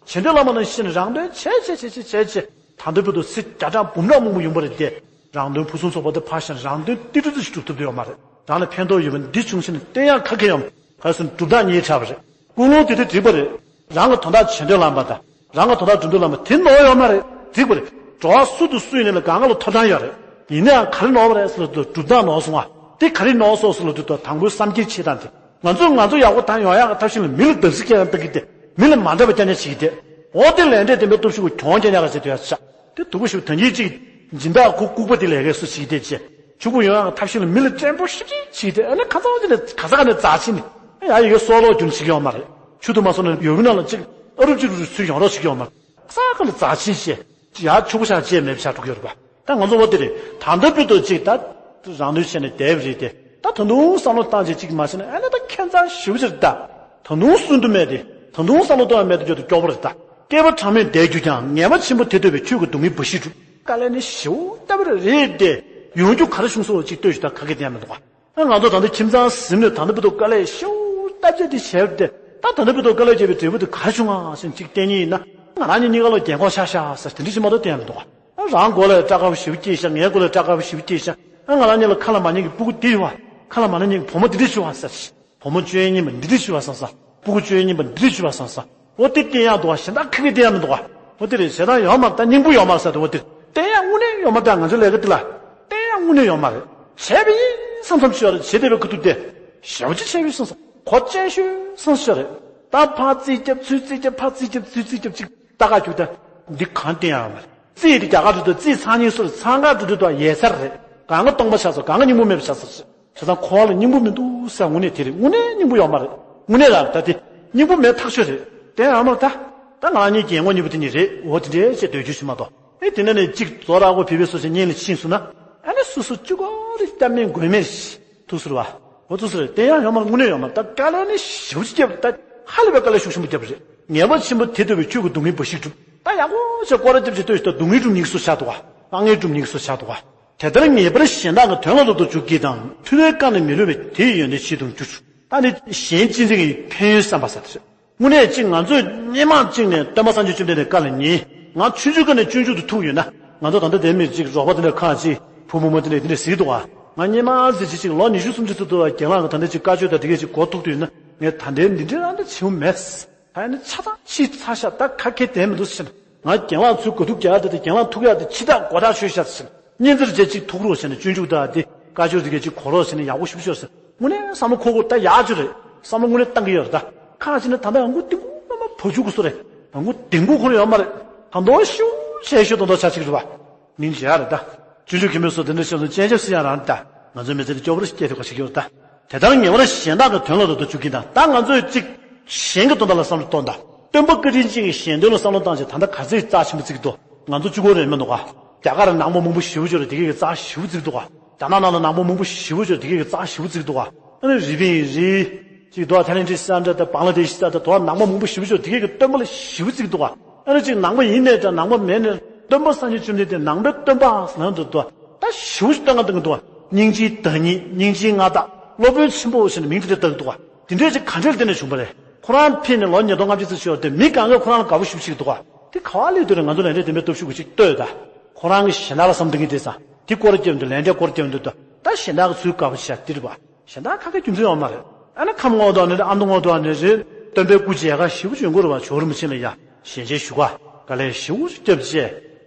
བྱེད་འདོད་ལ་མ་ནང་བཞིན་རང་དོན་བྱེད་བྱེད་བྱེད་བྱེད་བྱེད་བྱེད་ད་ལྟ་བར་དུ་ཚེ་བརྒྱ་ཕྲག་འབུམ་ཕྲག་མང་པོ་ཡོང་པ་རེད་དེ། རང་དོན་ཕུན་སུམ་ཚོགས་པ་དེ་ཕར་བཞག་རང་དོན་ཏིལ་འབྲུ་ཙམ་ཞིག་སྒྲུབ་ཐུབ་བསྡད་ཡོད་མ་རེད། རང་ལ་ཕན་ཐོགས་ཡོད་པ་འདི་བྱུང་ཕྱིན་ནས་བསྟན་ཡག་ག་གེ་ཡོད་མ་རེད། ག་སོང་སྒྲུབ་ཐབས་ཉེ་དྲགས་པ་རེད། ཀུན་སློང་དེ་དེ་འགྲིག་པ་རེད། རང་གི་དོན་དག་བྱེད་འདོད་ལངས་པ་དང་རང་གི་དོན་དག་སྒྲུབ་འདོད་ལངས་པ་དེ་ནོར་ཡོད་མ་རེད། འགྲིག་པ་རེད། འགྲོ་བ་སུ་དང་སུ་ཡིན་ནའི་ལ་གང་ག་ལ་ཐོབ་ཐང་ཡོད་རེད། ཡིན་ནའང་ག་རེ་ནོར་བ་རེད་ཟེར་ལབ་དུས་སྒྲུབ་ཐབས་ནོར་སོང་བ། དེ་ག་རེ་ནོར་སོང་ཟེར་ལབ་དུས་དང་པོའི་བསམ་རྒྱུ་བྱེད་སྟངས་དེ། ང་ཚོ་ང་ཚོ་ཡག་པོ་དང་ཡོང་ཡག་གི་ཐབས་ཤེས་ལ་མི་ལ་བརྡབ་གསིག་རྒྱག་ཡག་ལྟ་གི་དེ། མི་ལ་མ་འདྲ་བ་རྐྱང་རྐྱང་བྱེད་ཀྱི་དེ། འོ་དེ་ལས་འབྲས་བདེན་པའི་སྟོབས་ཤུགས་ཀྱིས་གྱོང་རྐྱང་རྐྱང་ར་བྱེད་དུ་ཡག་ཤག་དེ་སྡུག་པོ་ཞིག་ད་ཉིད་ཅིག་སྦྱིན་བདག་ཁུ་ལྐུགས་པ་དེ་ལས་ཀའི་སུ་བྱེད་ཀྱི་དེ་བྱས། ཕྱུག་པོ་ཡོང་ཡག་གི་ཐབས་ཤེས་ལ་མི་ལ་བརྟན་པོ་ཞེ་པོ་ཅིག་བྱེད་དེ། ཨ་ནི་ཁ་སང་ཅིག་ནས་ག་ས་ག་ནས་འཛག་ཕྱིན་ནས་ཡ་ཡི་གེ་སྲོག་ལོག་རྒྱུན་ཞིག་ཡོང་མ་རེད། ཆུ་དུ་མ་སོང་ནས་ཡོད་ཀྱི་ནང་ལ་ཅིག་ཨ་རུབ་ཅིག་རུབ་ཅིག་ཚུར་ཡོང་རོགས་ཞིག་ཡོང་མ་རེད། ག་ས་ག་ནས་འཛག་ཕྱིན་བྱས་ཅིག་ཡ་ཕྱུག་པོ་ཆགས་བྱས་མེད་པ་ཆགས་འགྲོ་གི་ཡོད་རེད་པ། ད་ང་ཚོ་འོ་དེ་རེད། ད་ལྟ་བར་དུ་ཅིག་ད་རང་དོན་བྱས་ནས་བསྡད་པ་རེད་དེ། ད་ད་དུང་བསམ་བློ་བཏང་བྱས་ཅིག་མ་བྱས་ན་ཨ་ནི་ད་ཁྱད་མཚར་ཞེ་པོ་ཅིག་རེད་ད། ད་དུང་སུན་དུ་མེད་དེ། ད་དུང་བསམ་བློ་གཏོང་ཡ་མེད་དུ་གྱུར་ཏེ་སྐྱོ་པོ་རེད་ད། བསྐལ་པ་གྲངས་མེད་འདས་གྱུར་ཀྱང་ངལ་བ་ཆེན་པོ་དེ་ཐོས་པས་ཁྱོད་ཀྱི་སྡུག་བསྔལ་བུ་ཤི་འགྲུབ། དཀའ་ལས་ནི་ཞེ་པོ་ལྟ་བུ་རེད་དེ། ཡོང་རྒྱུ་ག་རེ་བྱུང་སོང་ཅིག་ལྟོས་ཤིག་ད་ག་གེ་བསྟན་མི་འདུག་ག་ཨ་ང་ཚོ་ད་ལྟ་ཁྱིམ་ཚང་ཟིན་ནས་ད་ལྟ་བར་དུ་དཀའ་ལས་ཞེ་པོ་ལྟ་བྱས་དེ་བྱས་པ་དེ། ད་ད་ལྟ་བར་དུ་དཀའ་ལས་བྱས་པའི་འབྲས་བུ་དེ་ག་རེ་བྱུང་ང་ཟེར་ཅིག་བསྟན་ཉིན་ཡིན་ན། ང་རང་གཉིས་གཉིས་ཀ་ལ་རྒན་གོག་ཆགས་ཤག་ཟེར་དེ་འདྲ་ཞིག་མ་གཏོགས་བསྟན་མི་འདུག་ག་ཨ་རང་མགོ་ལ་སྐྲ་དཀར་པོ་ཞེ་པོ་སྐྱེས་ཤག་ངའི་མགོ་ལ་སྐྲ་དཀར་པོ་ཞེ་པོ་སྐྱེས་ཤག་ཨ་ང་རང་གཉིས་ལ་ཁ་ལ་མ་ཉན་གྱི་སྤུ་གུ་འདི་ཡོད་པ། ཁ་ལ་མ་ཉན་གྱི་བུ་མོ་འདི་འདྲ་ཞིག་ཡོད་པ་ཟེར། བུ་མོ་བཅོ་ཡས་རྙིང་པ་འདི་འདྲ་ཞིག་ཡོད་པ་བསམ་བསམ། སྤུ་གུ་བཅོ་ཡས་རྙིང་པ་འདི་འདྲ་ཞིག་ཡོད་པ་བསམ་བསམ། འོ་དེ་བསྟན་ཡག་འདུག་ག་གཞན་དག་ག་གེ་བསྟན་ཡག་མི་འདུག་ག་འོ་དེ་རེད། ཞེ་སྡང་ཡོད་མ་རེད་ད། སྙིང་པོ་ཡོད་མ་རེད་ཟེར་དུས་འོ་དེ་རེད། བསྟན་ཡག་དངོས་གནས་ཡོད་མ་རེད་ད། ང་ཚོའི་ལས་ཀ་འདི་ལ་བསྟན་ཡག་དངོས་གནས་ཡོད་མ་རེད། བྱས་པ་ཡིན་བསམ་བསམ་ཞིག་ཡོད་རེད། བྱེད་བསྡད་པའི་ཁ་ཐུག་དེ་ཞེ་པོ་ཅིག་བྱས་པ་ཡིན་བསམ་བསམ། གོ་ཆེན་ཤོས་བསམ་ཞིག་ཡོད་རེད། ད་ཕར་རྩིས་རྒྱབ་ཚུར་རྩིས་རྒྱབ་ཕར་རྩིས་རྒྱབ་ཚུར་རྩིས་རྒྱབ་ཅིག་ལྟ་ག་རྒྱུག་ད། འདི་གང་བསྟན་ཡག་ཡོད་མ་རེད། རྩིས་དེ་རྒྱ་གར་འགྲོ་དུས་རྩིས་ཚང་སྙིང་སུ་རེད། ཚང་ག་འགྲོ་དུས་དུ་ཡལ་ཚར་རེད། གང་ག་སྟོང་པ་ཆགས་སོང་། གང་ག་སྙིང་པོ་མེད་པ་ཆགས་སོང་། བྱས་ཙང་འཁོར་བ་ལ་སྙིང་པོ་མི་འདུག་ཟེར། དངོས་གནས་དེ་རེད། དངོས་གནས་སྙིང་པོ་ཡོད་མ་རེད། དངོས་གནས་ལ་ད་དེ་སྙིང་པོ་མེད་ཐག་ཆོད་རེད། དེ་ཡང་མ་ད་ད་ང་གཉིས་ཀྱི་ངོ་གཉིས་པོ་དེ་གཉིས་རེད། འོ་དེ་འདྲའི་ཆེད་འདོད་རྒྱུ་ཞིག་མ་གཏོགས། ཨེ་དེ་ནས་ནས་གཅིག་རྫོགས་ར་གོ་བི་བི་སོ་ཞིག་གཉེན་ལ་ཕྱིན་སོང་ན། ཨ་ནི་སོ་སོ་གཅིག་གོ་རེ་སྐྱབས་མེད་མགོན་མེད་ཐུགས་སུ་རེད་བ། འོ་ཐུགས་སུ་རེད། དེ་ཡང་ཡོད་མ་རེད། དངོས་གནས་ཡོད་མ་རེད། ད་དཀའ་ལས་ནི་ཞེ་པོ་ཅིག་བརྒྱབ་རེད། ད་ཧ་ལས་པའི་དཀའ་ལས་ཤུགས་ཆེན་པོ་བརྒྱབ་རེད། ངེས་པ་ཆེན་པོ་དེ་ལྟ་བུའི་ཁྱོད་ཀྱི་སྡུག་བསྔལ་འབའ་ཞིག་སྒྲུབ། ད་ཡག་པོ་བྱས་སྐོར་ར་རྒྱབ་བྱས་ལྟོས་ཤིག་ད་སྡུག་བསྔལ་སྒྲུབ་ཉིག་སོ་ཆགས་འདུག་བ། དཀའ་ངལ་སྒྲུབ་ཉིག་སོ་ཆགས་འདུག་བ། དེ་ལྟར་ངེས་པར་གཞན་དག་གི་དོན་ལ་རབ་ཏུ་འཇུག་གྱིས་དང་། ཐུབ་པའི་བཀའ་ནི་མི་བསླུ་བས་དེ་ཡི་ཡོན་ཏན་ཕྱིས་དང་འགྱུར། ད་ནི་གཞན་གཅེས་འཛིན་གྱི་ཕན་ཡོན་བསམ་པ་ཟེར་ཏེ། དངོས་གནས་གཅིག་ང་ཚོས་སྔོན་མ་གཅིག་ནས་སྟོན་པ་སངས་རྒྱས་བཅོམ་ལྡན་འདས་བཀའ་ལ་ཉན། ང་ཆུང་ཆུང་སྒང་ནས་སྤྱོད་འཇུག་ཏུ་ཐུག་ཡོད་ན། ང་ཚོ་ད་ལྟ་དེ་མིར་གཅིག་རོགས་པ་དེ་འདྲ་ཁག་ཅིག་བུ་བུ་མོ་མོ་དེ་འདྲ་དེ་འདྲ་གཟིགས་འདུག་ཨ། ང་སྔོན་མ་ཟེར་གཅིག་གཅིག་ལོ་ཉི་ཤུ་སུམ་ཅུ་ཙམ་འདུག་ཨ། རྒན་ལགས་ཀྱི་ད་ལྟ་གཅིག་བཀའ་ཆོས་དང་དེ་གས་གཅིག་གོ་ཐུག་དུས་ན། ངས་ད་ལྟའི་འདི་འདྲའི་རང་འདྲ་བྱེད་མྱོང་མེད། ད་ནི་ཆ་ཚང་ཕྱིས་ཚར་ཤག་ད་ཁ་ཁེ་དེ་མི་འདུག་ཟེར་ན། ང་རྒན་ལགས་ཚུར་གོ་ཐུག་རྒྱག་ཡག་དེ་དེ་རྒན་ལགས་ཐུག་ཡག་དེ་ཕྱི་ཐག་མགོ་ཐག་ཆོད་ཤག་ཟེར། གཉེན་ཚར་རྗེས་གཅིག་ཐུག་རོགས་བྱས་ནས་སྤྱོད་འཇུག་དང་དེ་བཀའ་ཆོས་དེ་གས་གཅིག་གོ་རོགས་བྱས་ནས་ཡག་པོ་ཞེ་པོ་ཅིག་ཡོད་ཟེར། དངོས་གནས་བསམ་བློ་འཁོར་དགོས། ད་ཡག་ཅིག་རེད། བསམ་བློ་དངོས་གནས་བཏང་གི་ཡོད་རེད། ད་ཁ་ཅིག་ནི་ད་ལྟ་ཨ་ཁུ་ཏིང་ཁུ་མ་མ་བུ་ཆུང་གི་བཟོ་རེད། ཨ་ཁུ་ཏིང་ཁུ་ཁོ་རང་ཡོད་མ་རེད། ད་མདོག་ཤུ་ཆེ་ཤོས་དོན་དག་ཆ་གཅིག་རེད་བ། མིང་བརྗེ་ཡག་རེད་ད། སྤྱོད་འཇུག་མཁན་པོའི་སོ་དེ་འདྲ་ཤོད་སོང་སྤྱན་ཆབ་སྲིད་ཡང་རང་ད། ང་ཚོའི་མི་ཚེ་འདི་སྐྱོ་པོ་རུ་སྐྱེལ་ཐུབ་པ་ཞིག་ཡོད་ད། དེ་ལྟར་ངེས་པར་གཞན་དག་གི་དོན་ལ་རབ་ཏུ་འཇུག་གིན་དང་། ད་ང་ཚོས་གཅིག་གཞན་གྱི་དོན་དག་ལ་བསམ་བློ་གཏོང་དང་། སྟོན་པ་བཀའ་དྲིན་ཅན་གྱི་གཞན་དོན་ལ་བསམ་བློ་བཏང་བྱས་ད་ལྟ་ག་ཚོད་རྩ་ཆེན་པོ་བརྩི་གི་འདུག་ང་ཚོ་གཅིག་པོ་རེད་མི་འདུག་ག་རྒྱ་གར་ནང་པ་མང་པོ་ཞེ་པོ་ཅིག་རེད། དེ་གས་ཀྱི་རྩ་ཞེ་པོ་བརྩི་གི་འདུག་ག་རྒྱ་ནག་ནང་ལ་ནང་པ་མང་པོ་ཞེ་པོ་ཅིག་རེད། དེ་གས་ཀྱི་རྩ་ཞེ་པོ་བརྩི་གི་འདུག་ག་ཨ་ནི་རི་པིན་རི། ཅིག་འདུག་ཐའི་ལེན་ཌི་ས་འདྲ་དང་བང་ལ་དེ་ཤི་ས་དང་དུ་བ་ནང་པ་མང་པོ་ཞེ་པོ་ཅིག་དེ་གས་ཀྱི་སྟོན་པ་ལ་ཞེ་པོ་བརྩི་གི་འདུག་ག་ཨ་ནི་ཅིག་ནང་པ་ཡིན་ནའི་འདྲ་ནང་པ་མེད་ནའི་སྟོན་པ་སངས་རྒྱས་བཅོམ་ལྡན་འདས་ནང་པའི་སྟོན་པ་ཟེར་ན་འདུག་འདུག་ད་ཞེ་པོ་ཅིག་སྟོན་ག་བཏང་གི་འདུག་ཉིན་གཅིག་ཟླ་གཉིས་ཉིན་གཅིག་མངའ་བདག་སློབ་དཔོན་ཆེན་པོ་ཟེར་ནས་མིང་དེ་འདྲ་བཏགས་འདུག་ག་དེ་འདྲས་ཅིག་ག་འདྲས་བསྟན་ནས་བྱུང་བ་རེད། ཁོ་རང་ཕེབས་ནས་ལོ་ཉིས་སྟོང་ལྔ་བཅུ་ཙམ་ཞིག་ཡོད་དེ་མི་གང་གས་ཁོ་རང་ལ་དགའ་པོ་ཞེ་པོ་ཅིག་འདུག་ག་དེ་ག་བ་སླེབས་དུས་རེད། ང་ཚོ་ལས་འབྲས་དེ་འདྲའི་སྟོབས་ཤུགས་ཅིག་ལྟོས་ད། ཁོ་རང་གི་གཞན་དག་ལ་བསམ་གཏོང་གི་དེ་ཙང་དེ་སྐོར་སྐྱོན་འདུག་ལས་འབྲས་སྐོར་སྐྱོན་འདུག་ད་གཞན་དག་གི་ཚུལ་དགའ་པོ་བྱ་དེ་རེད་པ། གཞན་དག་ཁ་ཁའི་རྒྱུ་མཚན་ཡོད་མ་རེད། ཨ་ནི་ཁམས་ངོ་དོག་ནི་རེད། ཨ་མདོ་ངོ་དོག་ནི་རེད། སྟོན་པའི་སྐུ་མཇལ་ཁ་ཞེ་པོ་ཅིག་ཡོང་གི་རེད་པ། ཇོ་བོ་རིན་པོ་ཆེ་ལ་ཡ་ཞལ་མཇལ་ཞུ་ག་དཀའ་ལས་ཞེ་པོ་ཅིག་བརྒྱབ་བྱས་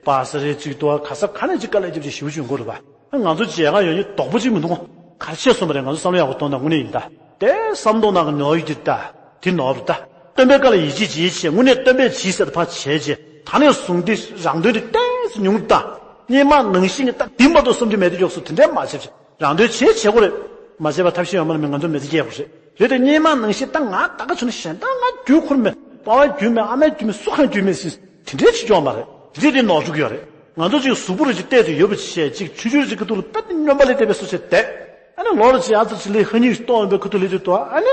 པ་ས་རེད་ཅིག་འདུག་ག་ག་ས་ག་ནས་ཅིག་དཀའ་ལས་བརྒྱབ་བྱས་ཞེ་པོ་ཅིག་ཡོང་གི་རེད་པ། ང་ཚོ་མཇལ་ཁ་ཡོང་ནི་རྡོག་པོ་གཅིག་མི་འདུག་ག་རེ་བྱས་སོང་བ་རེད། ང་ཚོ་བསམ་བློ་ཡག་པོ་གཏོང་དང་། དངོས་གནས་ཡིན་ད། དེ་བསམ་བློ་གཏོང་ན་གི་ནོར་ཡོད་ཀྱི་རེད་ད། དེ་ནོར་རེད་ད། སྟོན་པའི་བཀའ་ལ་ཡིད་ཆེས་བྱེད་བྱས། དངོས་གནས་སྟོན་པས་བྱས་ཟེར་ཏེ་ཕར་བྱས་རྗེས་ད་ནས་བཟུང་སྟེ་རང་དོན་དེ་ཏོག་ཙམ་ཉུང་དུ་བཏང་། སྔོན་མ་ནང་བཞིན་གྱི་ད་འདི་མ་གཏོགས་བསམ་རྒྱུ་མེད་དུ་འཇོག་སོང་། དེ་འདྲས་མ་བྱས་བྱས། རང་དོན་བྱས་བྱེད་དགོས་རེད། མ་བྱས་པ་ཐབས་ཤེས་ཡོད་མ་རེད། མི་ང་ཚོ་མི་ཚེ་སྐྱེལ་དགོས་རེད། རེད་དེ་སྔོན་མ་ནང་བཞིན་ད་ང་ད་ག་བྱུང་ན་གཞན་དག་ང་རྒྱུས་འཁོར་མེད། པ་ཕ་རྒྱུས་མེད། ཨ་མའི་རྒྱུས་མེད། སུ་གང་རྒྱུས་མེད་ཟེར་དེ་འདྲས་བྱེད་ཀྱི་ཡོད་མ་རེད། རེད་དེ་ནོར་འགྲོ་གི་ཡོད་རེད། ང་ཚོ་ཅིག་གཟུགས་པོ་རུ་ཅིག་བལྟས་ཏེ་ཡོད་པ་བྱས་ཅིག་ཆུང་ཆུང་རུ་ཅིག་ཁ་ཐུག་ལ་དཔེ་དེ་སྨྱོན་པ་ལས་བལྟས་པའི་བཟོ་བྱས་བསྡད། ཨ་ནི་ལོ་རུ་ཅིག་ཨ་ཙི་ཅིག་ལས་ཧ་ཉིག་གཏོང་ཡོང་པའི་ཁ་ཐུག་ལས་དུས་དོ། ཨ་ནི་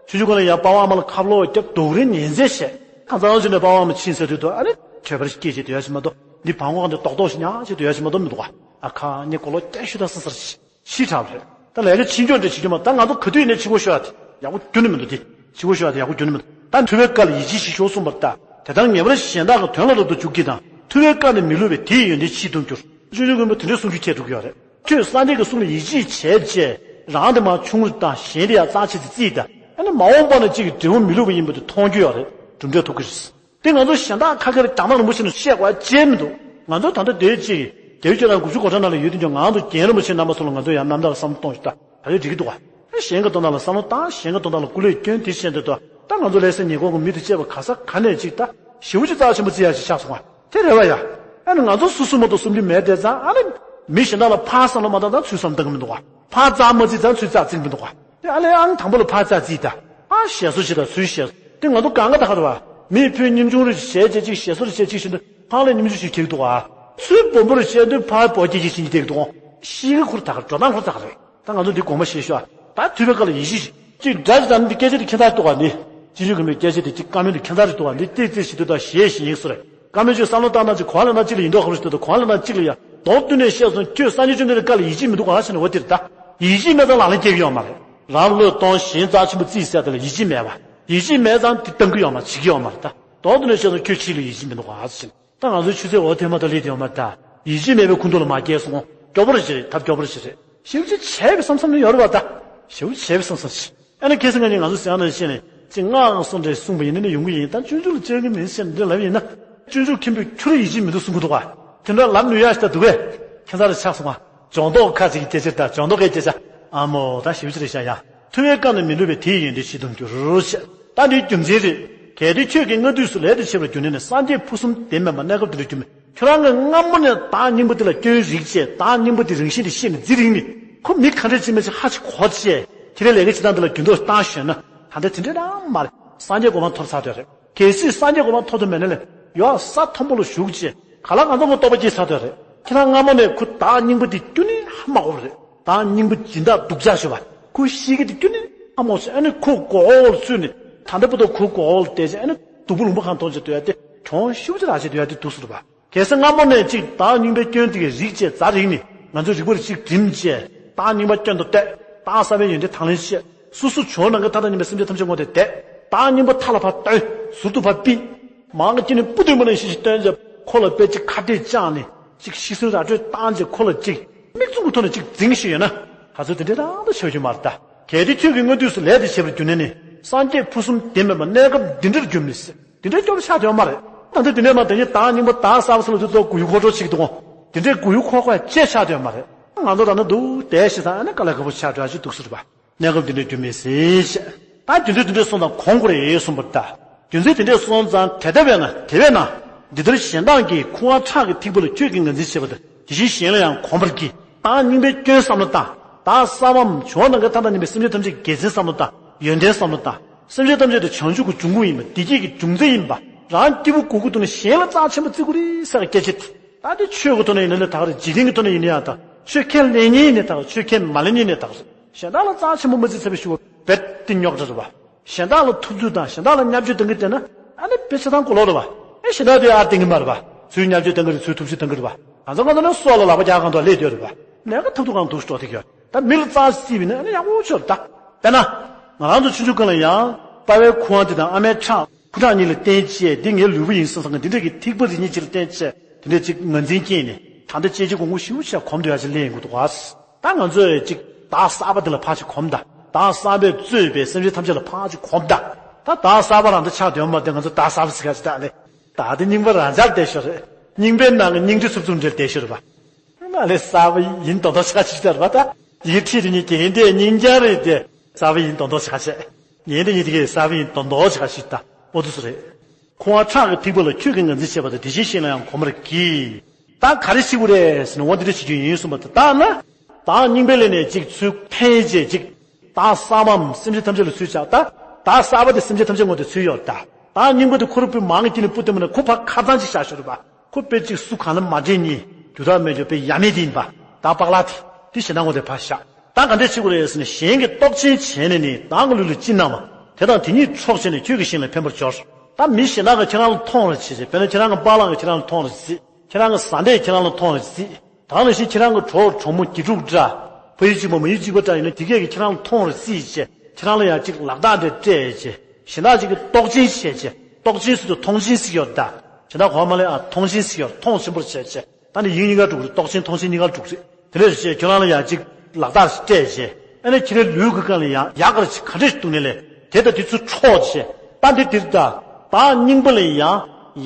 ཆུང་ཆུང་སྒང་ལ་ཡང་པ་ཕ་ཨ་མ་ལ་ཁ་ལོ་བརྒྱབ་རྡོག་རིལ་ཉན་ཟས་བྱས། ཁ་ཚ་བ་ཅིག་ནས་པ་ཕ་ཨ་མ་ཕྱིན་ཟེར་དུས་དོ། ཨ་ནི་ཁྲོས་པ་རུ་སྐྱེས་བྱས་སྡོད་ཡ་ཅིག་མ་གཏོགས། འདི་བང་གོ་གང་དེ་རྡོག་རྡོག་ཞིག་ཉག་བྱས་སྡོད་ཡ་ཅིག་མ་གཏོགས་མི་འདུག་ག་ཨ་ཁ་ངས་གོ་ལོག་སྐྱ་ཤོད་ད་ས་སར་ཤི་ཤི་དྲགས་རེད། ད་ལས་ཀ་ཕྱིན་ཆོག་འདྲ་བྱེད་རྒྱུ་མ། ད་ང་ཚོ་ག་དུས་ཡིན་ནའི་ཕྱི་གོ་ཤོར་ཡ་དེ་ཡག་པོ་ཁྱོན་ནས་མི་འདུག་དེ། ཕྱི་གོ་ཤོར་ཡ་དེ་ཡག་པོ་ཁྱོན་ནས་མི་འདུག་ད་ཐུབ་པའི་བཀའ་ལ་ཡིད་ཆེས་ཤིག་ཤོར་སོང་བ་རེད་ད། དེ་ལྟར་ངེས་པར་གཞན་དག་གི་དོན་ལ་རབ་ཏུ་འཇུག་གྱིས་དང་། ཐུབ་པའི་བཀའ་ནི་མི་བསླུ་བས་དེ་ཡི་ཡོན་ཏན་ཕྱིས་ལྡོག་འགྱུར། སྤྱོད་འཇུག་མགོན་པོ་དེ་འདྲའི་གསུང་རྒྱུ་ཁྱད་འགྲོ་གི་ཡོད་རེད། ཁྱོད་སངས་རྒྱས་ཀྱི་གསུང་ལ་ཡིད་ཆེས་བྱས་བྱས་རང་དེ་མར་ཆུང་རུ་དང་གཞན་དེ་ཡང་རྩ་ཆེ་ཙམ་བརྩིས་དང་། ཨ་ནི་མ་འོངས་པ་ན་གཅིག་གི་འབྲས་བུ་མི་བསླུ་བ་ཡིན་པ་དེ་མཐོང་རྒྱུ་ཡོད་རེད། གྲུབ་འབྲས་ཐོབ་ཀྱི་རེད། དེ་ང་ཚོ་གཞན་དག་ཁ་ཁེར་རྒྱ་ནག་རིན་པོ་ཆེ་ནས་བཤད་དགོས་ཅེས་མི་འདུག་ང་ཚོ་ད་ལྟ་དེའི་གཅིག་རྒྱལ་བའི་སྤྱོད་དང་དགུ་བཅུ་གོ་གྲངས་ནང་ལ་ཡོད་དུས་ཀྱང་ང་ཚོ་རྒན་རིན་པོ་ཆེ་རྣམ་པ་ཚོ་ལ་ང་ཚོ་ཡང་རྣམ་དག་བསམ་བློ་གཏོང་ཞིག་ད་ད་ལོས་འགྲིག་གི་འདུག་ག་ཨ་གཞན་གྱི་དོན་དག་ལ་བསམ་བློ་བཏང་། གཞན་གྱི་དོན་དག་ལ་སྐུ་ལས་སྐྱོན་དེ་བཤད་འདོད་དོ། ད་ང་ཚོ་ལས་སེ་ཉེ་འཁོར་གྱི་མི་དེ་བཅས་པ་ག་ས་ག་ནས་ཅིག་ད་ཞེ་པོ་ཅིག་རྩ་ཆེན་པོ་བརྩི་ཡ་ཞིག་ཆགས་སོང་བ་དེ་རེད་བ་ཡ། ཨ་ནི་ང་ཚོ་སོ་སོ་མ་གཏོགས་བསམ་རྒྱུ་མེད་དེ་ཙང་། ཨ་ནི་མི་གཞན་དག་ལ་ཕར་བསམ་བློ་མ་བཏང་ཙང་ཚུར་བསམ་བློ་བཏང་གི་མི་འདུག་ག་ཕར་རྩ་མ་བརྩིས་ཙང་ཚུར་རྩ་བརྩི་གི་མི་འདུག་ག་དེ་ཨ་ལས་ཨང་དང་པོ་ལ་ཕར་རྩ་བརྩིས་ད། ཨ་ཞེ་སོ་ཞིག་དང་ཚུར་ཞེ་སོ། དེ་ང་ཚོ་གང་ག་ད་ག་རེད་བ། མི་ཕོ་གཉིས་ཆུང་རུ་ཞིག་བྱས་བྱས་ཅིག་ཞེ་སོ་རུ་བྱས་ཅིག་བཞིན་དུ་ཕར་ལ་གཉིས་ཆུང་ཞིག་ཁེག་འདུག་ཨ། ཚུར་སྦོམ་པོ་རུ་བྱས་དུས་ཕར་བོ་སྐྱེ་ཀྱི་ཞིག་བསྡད་འདུག་ཤི་གི་ཁུར་ད་ག་འགྲོ་སྟངས་ཁུར་ད་ག་རེད། ད་ང་ཚོ་འདི་དགོངས་པ་བཞེས་ཤོག་ད་ཐུབ་པའི་བཀའ་ལ་ཡིད་ཆེས་ཤིག་ཅིག་འདྲ་ཞིག་དང་འདི་སྐད་ཆ་འདི་ཁྱད་མཚར་འདུག་ག་འདི། སྤྱི་ཆོས་མགོན་པོའི་སྐད་ཆ་འདི་ཅིག་བཀའ་མོལ་འདི་ཁྱད་མཚར་རེ་འདུག་ག་འདི་ཏིག་ཙི་ཞིག་འདུག་ད་ཞེས་ཞིག་ཡིན་སོ་རེད། བཀའ་མོལ་ཅིག་བསམ་བློ་བཏང་ན་ཅིག་གོ་བ་ལེན་ན་གཅིག་ལ་ཡིན་མདོག་ཁ་པོ་ཞིག་འདུག་ད་གོ་བ་ལེན་ན་གཅིག་ལ་ཡ་མདོག་བསྟུན་ནས་བཤད་སོང་། ཁྱོད་སངས་རྒྱས་བཅོམ་ལྡན་འདས་བཀའ་ལ་ཡིད་ཆེས་མི་འདུག་ག་ཟེར་ནས། འོ་དེ་རེད་ད། ཡིད་ཆེས་མེད་ཙང་ལག་ལེན་སྐྱེལ་གི་ཡོད་མ་རེད། རང་བློས་གཏོང་གཞན་རྩ་ཆེན་པོ་བརྩིས་ཟེར་དེ་ལ་ཡིད་ཆེས་མེད་པ། ཡིད་ཆེས་མེད་ཙང་དེ་བཏང་གི་ཡོད་མ་རེད། བྱེད་ཀྱི་ཡོད་མ་རེད་ད། མདོག་བསྟུན་ནས་བཤད་སོང་། ཁྱོད་ཕྱི་ལ་ཡིད་ཆེས་མི་འདུག་ག་ཟེར་ནས། ད་ང་ཚོའི་ཆུ་ཚོད་འོ་དེ་མ་གཏོགས་ལས་དེ་ཡོད་མ་རེད་ད། ཡིད་ཆེས་མེད་པའི་ཁུངས་གཏུགས་ལ་མ་སྐྱེལ་སོང་། སྐྱོ་པོ་རེ་ཞིག་རེད། ཐབས་སྐྱོ་པོ་རེ་ཞིག་རེད། ཞེ་པོ་ཅིག་བྱས་པའི་བསམ་བསམ་ནི་ཡོད་རེད་བ་ད། ཞེ་པོ་བྱས་པའི་བསམ་བསམ་ཞིག་ཨ་ནི་ཁ་སང་ང་ནི་ང་ཚོ་ཟེར་ཡག་ནང་བཞིན་ནས་ཅིག་སྔགས་སུ་འདྲ་གསུངས་པ་ཡིན་ན་ཡོང་གི་ཡིན། ད་སྤྱོད་འཇུག་ལ་སྤྱོད་ཀྱི་མིན་ཟེར་ནས་འདི་ལབ་ཡིན་ན། སྤྱོད་འཇུག་མཁན་པོས་ཁྱོད་རང་ཡིད་ཆེས་མི་འདུག་གསུང་གི་འདུག་ག་དེ་འདྲ་ལབ་ནུས་ཡག་ཞིག་ད་འདུག་གས། ཁྱད་མཚར་ཆགས་སོང་ང་། ལྗང་མདོག་ཁ་ཅིག་གི་སྐད་ཆ་ད། ལྗང་མདོག་གི་སྐད་ཆ། ཨ་མོ་ད་ཞེ་པོ་ཅིག་རེད་ཤག་ཡ། ཐུབ་པའི་བཀའ་ནི་མི་བསླུ་བས་དེ་ཡི་ཡོན་ཏན་ཕྱིས་ལྡོག་འགྱུར་ཞེས། ད་འདིའི་རྒྱུ་མཚན་རེད། གལ་ཏེ་ཁྱོད་ཀྱིས་སྔ་དུས་སུ་ལས་དེ་བྱས་པར་གྱུར་ནས་ནི། སངས་རྒྱས་ཕུན་སུམ་བདེ་མིན་པ་གནས་སྐབས་འདི་འདྲ་གྱུར་མིན། ཁྱོད་རང་གིས་སྔ་མོ་ནས་བདག་རྙིང་པ་འདི་ལ་སྐྱོན་རིག་བྱས། བདག་རྙིང་པ་འདི་རང་བཞིན་དེ་ཤེས་ནས་འཛིན་རིག་ནས། ཁོ་མི་ག་འདྲ་ཅིག་མིན་ཅིག་ཧ་ཅིག་གོ་བྱས། ཁྱེད་རའི་ལས་ཀ་བྱེད་སྟངས་འདི་ལ་འགྱུར་ལྡོག་བཏང་ཞོན་ན། ད་ལྟ་དེ་འདྲ་རང་མ་རེད། སངས་རྒྱས་གོ་འཕང་ཐོབ་ཚར་དུས་རེད། གལ་སྲིད་སངས་རྒྱས་གོ་འཕང་ཐོབ་ཐུབ་མེད་ན་ལས། ཡོ་ས་མཐོན་པོ་ལ་བཞུགས་བྱས། ག་ལ་གང་འཚམ་གྱི་རྟོགས་པ་སྐྱེས་ཚར་དུས་རེད། ཁྱེད་རང་སྔ་མོ་ནས་ཁོ་བདག་རྙིང་པ་འདི་ཁྱོན་ནས་ཧ་མ་གོ་བ་རེད། བདག་རྙིང་པ་སྦྱིན་བདག་སྡུག་ཅག་ཞུ་བ། ཁོ་ཤེས་ཀྱི་དེ་ཁྱོན་ནས་ཧ་མ་གོ་བྱས། ཨ་ནི་ཁོ་མགོ་འོག་ལ་ཚུད་ནས། ད་ལྟ་བར་དུ་ཁོ་མགོ་འོག་ལ་བསྡད་བྱས། ཨ་ནི་སྡུག་པོ་ལུང་པ་གང་མཐོང་བྱས་སྡོད་ཡ་དེ། གྱོང་ཤུགས་ཆེ་ར་བྱས་སྡོད་ཡ་དེ་འདུག་ཟེར་བ། གལ་སྲིད་སྔ་མོ་ནས་ཅིག་བདག་རྙིང་པའི་སྐྱོན་དེ་གའི་རིག་བྱས་རྩ་རིག་ནས། ང་ཚོས་རིག་པར་ཅིག་བསྒྲིམས་བྱས། བདག་རྙིང་པ་སྐྱོན་དུ་བལྟས། བདག་གསར་པའི་ཡོན་ཏན་དང་ལེན་བྱས། སོ་སོ་བྱུང་ནང་གི་མཐའ་དང་མཉམ་པའི་སེམས་ཅན་ཐམས་ཅད་ངོ་དེ་བལྟས། བདག་རྙིང་པ་མཐའ་ལ་ཕར་བཏོན། ཟུར་དུ་ཕར་ཕུད། མང་གི་ནས་སྤུ་ལྡེ་མོ་ནང་བཞིན་ཞིག་བཏོན་བྱས། ཁོ་ལ་དཔེ་ཅིག་ཁ་གཏད་བཅག་ནས། ཅིག་ཤི་གསོན་ར་སྤྲོད་བཏང་བྱས། ཁོ་ལ་ཅིག་མིག་བཙུམ་གྱི་ཐོག་ནས་ཅིག་འཛིང་ཞིག་ཡོད་ན། ག་ཚོད་དེ་འདྲའི་རང་དུ་ཆོག་རྒྱུ་མ་རེད་ད། གལ་ཏེ་ཁྱོད་ཀྱིས་སྔ་དུས་སུ་ལས་དེ་བྱས་པར་གྱུར་ནས་ནི། སངས་རྒྱས་ཕུན་སུམ་བདེ་མེད་པ་གནས་སྐབས་འདི་འདྲར་འགྱུར་མི་སྲིད། འདི་འདྲའི་སྐྱོ་པོ་ཆགས་དོན་མ་རེད། ད་ལྟ་འདི་འདྲའི་མ་དེ་ཉིད་བདག་རྙིང་པ་བདག་གསར་པ་ཟེར་ལ་དུས་ཚོད་མགོ་ཡུ་འཁོར་འགྲོ་ཞིག་འདུག་གོ། འདི་འདྲའི་མགོ་ཡུ་འཁོར་དགོས་ཡ་ཅི་ཆགས་དོན་མ་རེད། ང་ཚོ་ད་ནི་འདུག་བསྡད་ཤི་ས་ཨ་ནི་དཀའ་ལས་ཁག་པོ་ཆགས་འགྲོ་ཡ་ཅིག་འདུག་ཟེར་བ། གནས་སྐབས་འདི་འདྲའི་རྒྱུ་མེད་ཟེར་བཤད། ད་རྒྱུ་མཚན་འདི་འདྲའི་གསུངས་དང་གོང་དགོས་རེད་གསུངས་པ་ལྟར། རྒྱུ་མཚན་འདི་འདྲའི་གསུངས་ཙང་དེ་ལྟ་བས་ན། དེ་བས་ན། འདི་ལྟར་གཞན་དག་གིས་ཁུ་བ་ཁྲག་གི་ཐིགས་པ་ལ་ཁྱོད་ཀྱིས་ངར་འཛིན་བྱེད་པ་དང་། དེ་བཞིན་གཞན་ལ་ཡང་གོམས་པར་གྱིས། བདག་རྙིང་པའི་སྐྱོན་བསམ་བློ་བཏང་། བདག་གསར་པའམ་བྱུང་ནང་གི་མཐའ་དང་མཉམ་པའི་སེམས་ཅན་ཐམས་ཅད་དགེ་མཚན་བསམ་བློ་བཏང་། ཡོན་ཏན་བསམ་བློ་བཏང་། སེམས་ཅན་ཐམས་ཅད་དེ་བྱང་ཆུབ་ཀྱི་འབྱུང་ཁུངས་ཡིན་པ། བདེ་སྐྱིད་ཀྱི་འབྱུང་རྩ་ཡིན་པ། རང་སྐྱིད་པོ་དགོས་ཀྱི་འདུག་ན་གཞན་ལ་རྩ་ཆེན་པོ་བརྩི་དགོས་རེད་ཟེར་བའི་སྐད་ཆ་དེ། ད་དེ་ཆོས་ཀྱི་ཐོག་ནས་ཡིན་ན་ལས་ད་ག་རེད། འཇིག་རྟེན་གྱི་ཐོག་ནས་ཡིན་ན་ཡང་ད། ཆོས་ཁས་ལེན་མཁན་ཡིན་ན་ད་ག་རེད། ཆོས་ཁས་མ་ལེན་མཁན་ཡིན་ན་ད་ག་རེད། གཞན་དག་ལ་རྩ་ཆེན་པོ་མ་བརྩི་ཚར་བའི་གཞུག་གུ་རྦད་དེ་རྙོག་དྲ་རེད་བ། གཞན་དག་ལ་ཐུབ་ཚོད་དང་གཞན་དག་ལ་བརྙས་བཅོས་གཏོང་གི་བསྡད་ན། ཨ་ནི་དཔེ་ཆ་ཚང་གོ་ལོག་རེད་བ། ཨེ་གཞན་དག་དེ་ཨ་བསྟན་གི་མ་རེད་བ། ཚུར་བརྙས་བཅོས་གཏོང་གི་རེད། ཚུར་ཐུབ་ཚོད་གཏོང་གི་རེད་བ། ང་ཚོ་ང་ཚོ་ནི་སྲོག་ལ་ལག་པ་རྒྱག་གང་དུ་སླེབས་བསྡད་རེད་བ། ལས་ཀ་ཐབས་སྡུག་གང་འདུག་སྤྲོ་ཐིག་ཡོད། ད་མི་ལ་རྩ་སྲིད་པ་ཡིན་ན་ཨ་ནི་ཡག་པོ་ཆོག་རེད་ད། དཔེར་ན། ང་རང་ཚོ་ཆུང་ཆུང་སྒང་ལ་ཡང་པ་ཕའི་ཁུ་བ་འདི་དང་ཨ་མའི་ཁྲག་ཁུ་ཁྲག་གཉིས་ལ་བརྟེན་བྱས། འདི་ངའི་ལུས་པོ་ཡིན་བསམ་བསམ་གི་འདི་འདྲ་གི་ཐིགས་པ་རེ་གཉིས་ཅིག་ལ་བརྟེན་བྱས། དེ་འདྲ་ཅིག་ངར་འཛིན་སྐྱེས་ནས། ད་ལྟ་ཅེ་ཅེ་གོང་གོ་ཞིབ་ཆ་གོམས་འདོད་ཡ་ཅིག་སླེབས་ཡོང་གི་འདུག་ག། ད་ང་ཚོས་ཅིག་བདག་གསར་པ་འདི་ལ་ཕར་ཅིག་གོམས་དང་། བདག་གསར་པས་གཙོས་པའི་སེམས་ཅན་ཐམས་ཅད་ལ་ཕར་ཅིག་གོམས་དང་། ད་བདག་གསར་པ་རང་འདི་ཆགས་དོན་མ་དེ། ང་ཚོ་བདག་གསར་པ་ཟེར་ག་ཅིག་ད་ལས། བདག་དེ་རྙིང་པ་རང་ཆགས་བསྡད་ཤོར་རེད། རྙིང་པའི་ནང་གི་རྙིང་དྲི་འཚུབ་འཚུབ་འདྲ་བསྡད་ཤོར་རེད་པ། ན་ལས་གསར་པ་ཡིན་མདོག་མདོག་ཆགས་ཤིག་ལྟར་བ་ད། ཡི་ཁྲིད་དེ་ཉིད་དེ་འདྲའི་སྙིང་རྗེ་རེད་དེ། གསར་པ་ཡིན་མདོག་མདོག་ཆགས་ཤིག་ངས་འདི་ཉིད་དེ་གས་གསར་པ་ཡིན་མདོག་མདོག་ཆགས་ཤིག་ད་ཨོ་དུ་སུ་རེད། ཁུ་བ་ཁྲག་གི་ཐིགས་པ་ལ་ཁྱོད་ཀྱིས་ངར་འཛིན་བྱེད་པ་དང་། དེ་བཞིན་གཞན་ལ་ཡང་གོམས་པར་གྱིས། ད་ག་རེ་བྱེད་དགོས་རེད་ཟེར་ན། འོ་འདི་འདྲ་བྱེད་རྒྱུ་ཡིན་གསུངས་པ་དང་། ད་ན་བདག་རྙིང་པའི་ལས་ནས་ཅིག་ཚུར་འཐེན་བྱས་ཅིག་བདག་གསར་པའམ་སེམས་ཅན་ཐམས་ཅད་ལ་ཚུར་ཆགས། ད་བདག་གསར་པ་དེ་སེམས་ཅན་ཐམས་ཅད་ངོ་དེ་ཚུར་ཡོད་ད། བདག་རྙིང་པ་དེ་ཁོ་རང་པུས་མང་གི་དཀྱིལ་ནས་སྤུ་ལྡེ་མོ་ནས་ཁོ་ཕར་ཁ་ཚང་ཅིག་བཞག་ཤོར་བ། ཁོ་དཔེ་ཅིག་སུ་གང་ལ་མ་འདྲེས་ནི། རྒྱུ་དག་མེད་རྒྱུ་དཔེ་ཡ་མེད་དེ་ཡིན་པ། བདག་པག་ལག་དེ་དེ་གཞན་དག་ངོ་དེ་ཕར་བཞག་ད་ག་འདྲས་བྱེད་དགོས་རེད་ཟེར་ན། གཞན་གྱིས་གཏོར་སྐྱོན་བྱས་ནས་ནི། བདག་གི་ལུས་ལ་ཅི་གནང་བ་དེ་དང་དེ་ཉིད་འཕྲོག་བྱས་ནས། ཁྱོད་ཀྱིས་གཞན་ལ་ཕན་པར་སྦྱོར། ད་མི་གཞན་དག་གིས་ཁྱེད་རང་ལ་མཐོང་རོགས་བྱེད་ཅེས། དཔེར་ན་ཁྱེད་རང་གི་པག་ལག་གིས་ཁྱེད་རང་ལ་མཐོང་རོགས་བྱེད། ཁྱེད་རང་གི་བཟའ་ཟླས་ཁྱེད་རང་ལ་མཐོང་རོགས་བྱེད། ད་ག་ནང་བཞིན་ཁྱེད་རང་གི་གྲོགས་གྲོགས་མོ་དགེ་ཕྲུག་འདྲ། ཕ་ཡུལ་གཅིག་པ་མ་ཡུལ་གཅིག་པ་འདྲ་ཡིན་ན། དེ་གས་ཀྱིས་ཁྱེད་རང་ལ་མཐོང་རོགས་བྱེད་ཅེས། ཁྱེད་རང་ལ་ཡང་ཅིག་ལག་རྟགས་འདྲ་སྤྲད་ཅེས། གཞན་དག་ཅིག་གིས་གཏོར་སྐྱོན་བྱས་ཅེས། གཏོར་སྐྱོན་ཟེར་དུས་མཐོང་ཆེན་ཟེར་ཡོད་ད། གཞན་དག་གོ་མ་ལེ་ཨ། མཐོང་ཆེན་ཟེར་ཡོད། མཐོང་ཆེན་པོར་བྱས་ཅེས། ད་ནི་ཡིན་གཉིས་ཀ་འགྲོ་གི་རེད། གཏོར་སྐྱོན་མཐོང་ཆེན་གཉིས་ཀ་འགྲོ་གི་རེད། དེ་འདྲ་རེད་ཅེས་ཁྱོད་རང་ལ་ཡང་ཅིག་ལག་རྟགས་སྤྲད་ཅེས། ཨ་ནི་ཁྱེད་རའི་ལུས་ཀྱི་སྒང་ལ་ཡང་ཡག་ག་རེ་ཅིག་ག་འདྲས་ཤིག་བཏུང་ནས་ལས། དེ་དང་དེ་ཚུར་འཕྲོག་ཅེས། ད་འདི་འདིར་ད། བདག་རྙིང་པ་ལ་ཡང་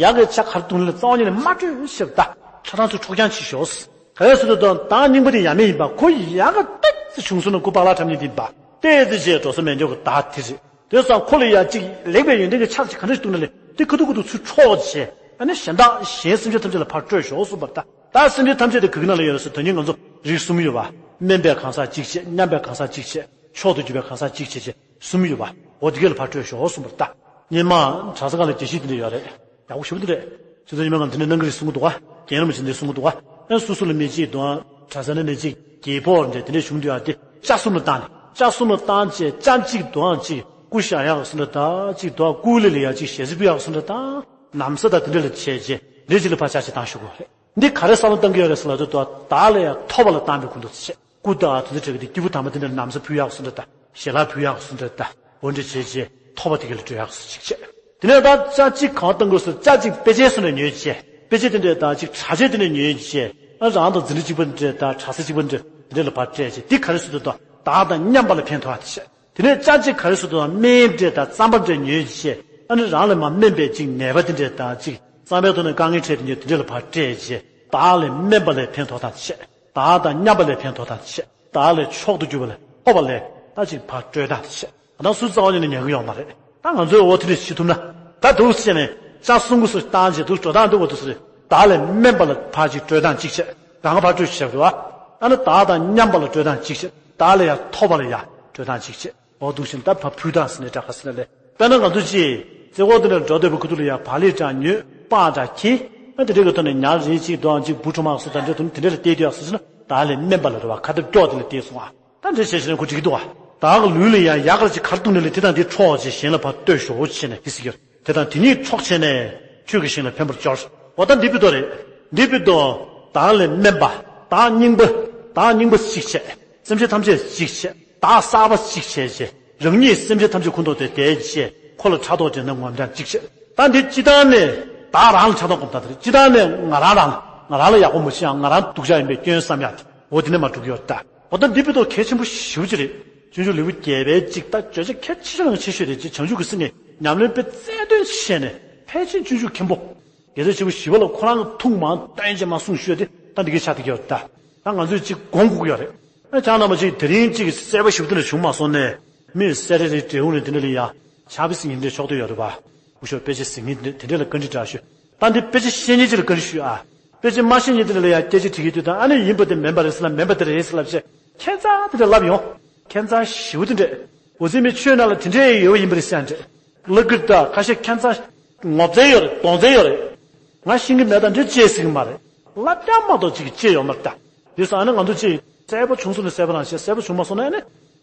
ཡག་གི་ཆ་ག་རེ་བཏུང་ནས་ལས། རྩ་བ་ཉིད་ནས་མ་སྤྲོད་ཞེས་པ་ད། ཁྱེད་རང་ཚོ་འཕྲོག་རྐྱང་བྱེད་ཤོག་ག་རེ་ཟེར་དུས་ད། བདག་རྙིང་པ་དེ་ཡ་མེད་ཡིན་པ། ཁོ་ཡག་ག་ཏོག་ཙམ་བྱུང་སོང་ན་ཁོ་པག་ལག་ཁྲབ་ཉིད་ཡིན་པ། ཏོག་ཙམ་བྱས་འགྲོ་ས་མེད་མགྱོགས་ཀྱི་བདག་དེ་རེད། དེ་སང་ཁོ་ལ་ཡ་གཅིག་ལེགས་པའི་ཡོན་ཏན་གྱི་ཆ་གཅིག་ག་འདྲ་ཞིག་བཏུང་ན་ལས། དེ་ཁ་ཐུག་ཁ་ཐུག་ཚུར་འཕྲོག་བྱས། ཨ་ནི་གཞན་དག་གཞན་སེམས་ཅན་ཐམས་ཅད་ལ་ཕར་སྤྲོད་ཤོག་གསུངས་པ་ད། ད་སེམས་ཅན་ཐམས་ཅད་དེ་ག་གི་ནང་ལ་ཡོད་རེད་ཟེར། ད་ནི་ང་ཚོ་རིགས་གསུམ་ཡོད་པ། དམན་པའི་གང་ཟག་གཅིག་བྱས། མཉམ་པའི་གང་ཟག་གཅིག་བྱས། མཆོག་ཏུ་གྱུར་པའི་གང་ཟག་གཅིག་བྱས་བྱས་གསུམ་ཡོད་པ། འོ་དེ་ག་ལ་ཕར་སྤྲོད་ཤོག་གསུངས་པ་ད། སྔོན་མ་གྲྭ་ས་སྒང་ལ་བརྒྱ་བཞི་དེ་འདྲ་ཡོད་རེད། ཡག་པོ་ཞེ་པོ་འདུག་རེད། ཁྱེད་ཚོ་ཉི་མ་ང་འདི་ནས་གནང་གི་རེད་གསུང་གི་འདུག་ག་རྒན་རབས་ཅིག་འདི་གསུང་གི་འདུག་ག་ཨ་སོ་སོ་ལ་མི་གཅིག་དང་གྲྭ་ས་ནས་ནས་གཅིག་རྒྱལ་པོ་འདྲ་དེ་འདྲ་བྱུང་དུས་ཨ། དེ་ལྕགས་གསུམ་ལ་བཏང་ནས། ལྕགས་གསུམ་ལ་བཏང་བྱས་ལྕགས་གཅིག་དང་གཅིག་སྐུ་བཞག་ཡག་གསུང་འདྲ་ད། གཅིག་དང་སྐུ་ལས་ལ་ཡ་གཅིག་ཞལ་གཟིགས་ཕུལ་ཡག་གསུང་འདྲ་ད། ན་བཟའ་དང་དེ་འདྲ་ལ་བྱས་རྗེས་འདྲ་གཅིག་ལ་ཕར་ལྕགས་གཅིག་བཏང་ཞུ་དགོས་རེད། འདི་ག་རེ་བསམ་བློ་བཏང་གི་ཡོད་རེད་ཟེར་ལབ་དུས་ད། བདག་ལ་ཡང་ཐོབ་པ་ལ་བཏང་བའི་ཁུངས་འདུག་ཟེར། སྐུ་དང་དེ་ཚོ་གྲས་ཀྱི་དེ་སྐྱེས་བུ་དམ་པ་དེ་འདྲ་ན་བཟའ་ཕུལ་ཡག་གསུང་འདྲ་ད། ཞལ་ལག་ཕུལ་ཡག་གསུང་འདྲ་ད། འོ་འདྲ་བྱས་རྗེས་ཐོབ་པ་དེ་ག་ལ་སྤྲོད་ཡག་གསུང་ཅིག་བྱས། དེ་ནས་ད་ལྕགས་གཅིག་གང་བཏང་དགོས་ཟེར། ལྕགས་གཅིག་དཔེ་ཆའི་སོ་ནས་ཉོས་བྱས། དཔེ་ཆ་དེ་འདྲས་ད་ཅིག་གྲྭ་ཆས་དེ་འདྲས་ཉོས་བྱས། ཨ་རང་དང་འཛིན་གྲྭ་གཅིག་པ་འདྲས་ད། གྲྭ་ས་གཅིག་པ་འདྲས་དེ་འདྲས་ལ་ཕར་སྤྲད་བྱས། དེ་ག་རེ་ཟེར་དུས་ད། བདག་དང་མཉམ་པ་ལ་ཕན་ཐོགས་ཡག་དེ་བྱས། དེ་ནས་ལྕགས་གཅིག་ག་རེ་ཟེར་དུས་ད། སྨན་འདྲས་ད་རྩམ་པ་འདྲས་ཉོས་བྱས། ཨ་ནི་རང་ལ་མ་སྨན་པའི་ཅིག་ནད་པ་དེ་འདྲས་ད་ཅིག་རྩམ་པའི་ཐོག་ནས་དཀའ་ངལ་འཕྲད་དེ་འདྲས་དེ་འདྲས་ལ་ཕར་སྤྲད་བྱས། བདག་ལ་སྨན་པ་ལ་ཕན་ཐོགས་ཡག་དེ་བྱས། བདག་དང་མཉམ་པ་ལ་ཕན་ཐོགས་ཡག་དེ་བྱས། བདག་ལ་མཆོག་ཏུ་གྱུར་པ་ལ་ཐོབ་པ་ལ་ད་ཅིག་ཕར་སྤྲོད་ཡག་དེ་བྱས། ད་སུ་རྩ་བ་ཉིད་ནས་ཉན་གི་ཡོད་མ་རེད། ད་ང་ཚོས་འོ་དེ་འདྲས་བྱེད་ཐུབ་ན། ད་འདུག་སེ་བྱས་ནས་ལྕགས་གསུམ་གྱི་སོ་བཏང་བྱས་འདུག་འགྲོ་སྟངས་འདི་འོ་འདུག་སེ་རེད། བདག་ལས་དམན་པ་ལ་ཕར་ཅིག་སྤྲོད་སྟངས་གཅིག་བྱས། གང་ག་ཕར་སྤྲོད་བྱས་པ་རེད་བ། ཨ་ནི་བདག་དང་མཉམ་པ་ལ་སྤྲོད་སྟངས་གཅིག་བྱས། བདག་ལས་ཡར་མཐོ་བ་ལ་ཡར་སྤྲོད་སྟངས་གཅིག་བྱས། འོ་འདུག་བཞིན་ད་ཕར་ཕུལ་སྟངས་ཟེར་ནས་འདྲ་ག་ཟེར་ན་ལས། དཔེར་ན་ང་ཚོ་ཅིག་རྩེ་ཁོག་དེ་འདྲ་འགྲོ་སྡོད་པའི་ཁུ་ཐུག་ལ་ཡར་བག་ལེབ་འདྲ་ཉོས། སྤགས་འདྲ་ཁྱེར། ཨ་དེ་འདྲའི་གི་ཐོག་ནས་ཉ་རིལ་གཅིག་དོ་འམ་གཅིག་འབུ་ཕྲུག་མ་སོགས་དང་འདྲ་དུ་དེ་འདྲ་ལ་བལྟས་དུས་ཡག་ཟེར་ན་བདག་ལས་དམན་པ་ལ་རེད་བ། ཁ་ཐབས་སྐྱོ་དེ་ལ་བལྟས་སོང་ཨ། ད་འདྲ་བྱས་བྱས་ན་ཁོ་འགྲིག་གི་འདུག་ཨ། བདག་གི་ལུས་ལ་ཡང་ཡག་ག་ཅིག་གར་གཏུགས་ནས་ལས་དེ་དང་དེ་འཕྲོག་བྱས་གཞན་ལ་ཕར་གཏོད་ཤོག་བྱས་ནས་དེ་སྲིད་ཀྱི་དེ་དང་དེ་གཉིས་འཕྲོག་བྱས་ནས་ཆོས་ཀྱི་ཞིང་ལ་ཕན་པར་སྦྱོར། འོ་ད་འདི་ཕུད་དོ་རེད། འདི་ཕུད་དོ། བདག་ལས་དམན་པ། བདག་རྙིང་པ། བདག་རྙིང་པ་གཅིག་བྱས། སེམས་ཅན་ཐམས་ཅད་གཅིག་བྱས། བདག་གསར་པ་གཅིག་བྱས་བྱས། རང་ཉིད་སེམས་ཅན་ཐམས་ཅད་ཁོ་ཐོག་ཏུ་དེ་བྱས། ཁོ་ལ་ཕྲག་དོག་དྲན་ན་ངོམ་སྟངས་གཅིག་བྱས། ད་འདི་སྤྱི་བཏང་ནས་བདག་རང་ལ་ཕྲག་དོག་སྒོམ་སྟངས་དེ་རེད། སྤྱི་བཏང་ནས་ང་རང་རང་ལ་ང་རང་ལ་ཡག་པོ་མ་བྱེད་ཡང་ང་རང་སྡུག་ཅག་ཡིན་པའི་སྐྱོན་བསམ་ཡག་དེ། འོ་དེ་ནས་མར་འགྲོ་གི་ཡོད་ད། འོ་ད་འདི་ཕུད་དོ་གལ་ཆེན་པོ་ཞེ་པོ་ཅིག་རེད། སྤྱོད་འཇུག་ལེའུ་བརྒྱད་པའི་གཅིག་ད་བརྗོད་བྱ་གལ་ཆེ་ཤོས་ནང་ཆེ་ཤོས་རེད། ཅེས་བྱང་ཆུབ་ཀྱི་སེམས་ནི་ཉམས་ལེན་དཔེ་རྩལ་འདོན་བྱས་ནས་ཕལ་ཆེར་སྤྱོད་འཇུག་མཁན་པོ། རྒྱལ་སྲས་ཆེན་པོ་ཞི་བ་ལྷ་ཁོ་རང་གི་ཐུགས་མ་བཏོན་ཅེས་མ་གསུངས་ཞུས་ཏེ་ད་འདི་གའི་ཆ་དེ་ག་ཡོད་ད། ད་ང་ཚོས་གཅིག་སྒོམ་དགོས་ཀྱི་ཡོད་རེད། ཨ་ཅག་རྣམ་པ་གཅིག་དེ་རིང་གཅིག་གསལ་པོ་ཞེ་པོ་དེ་འདྲ་བྱུང་མ་སོང་ནས་མི་སེ་རེ་རེ་འབྲས་བུ་ནས་དེ་འདྲ་ལ་ཡ་ཕྱག་དཔེ་གཟིགས་མཁན་འདྲ་ཆོག་འདོད་ཡོད་རེད་པ། སྐུ་ཞབས་དཔེ་ཆ་གཟིགས་མཁན་དེ་འདྲ་ལ་བཀའ་འདྲི་འདྲ་ཞུ། ད་འདི་དཔེ་ཆ་ཤེས་མཁན་གཅིག་ལ་བཀའ་འདྲི་ཞུ་ཨ། དཔེ་ཆ་མ་ཤེས་མཁན་དེ་འདྲ་ལ་ཡ་སྐད་ཆ་དྲི་གི་འདུག་ད་ཨ་ནི་ཡིན་པ་དེ་མིན་པ་རེད་ཟེར་ལབ་མིན་པ་དེ་རེད་ཟེར་ལབ་བྱས་ཁྱད་མཚར་དེ་འདྲ་ལབ་ཡོང་། ཁྱད་མཚར་ཞེ་པོ་དེ་འདྲ། འོ་ཙི་མི་ཆོས་ནང་ལ་དེ་འདྲ་ཡོད་པ་ཡིན་པ་རེད་ཟེར་འདྲ། བླ་གིར་ད་ཁ་ཤས་ཁྱད་མཚར་ངོ་ཚ་ཡོད་རེད། གདོང་ཚ་ཡོད་རེད། ང་ཤེས་ཀྱི་མེད་ད་འདྲ་ཅེས་ཟེར་གི་མ་རེད། ལབ་ཀྱང་མ་གཏོགས་ཅིག་ཅེས་ཡོད་མ་རེད་ད། དེ་སོང་ཨ་ནི་ང་ཚོ་ཅིག་གསལ་པོ་བྱུང་སོང་ན་གསལ་པོ་རང་བཤད། གསལ་པོ་བྱུང་མ་སོང་ན་ཨ་ནི་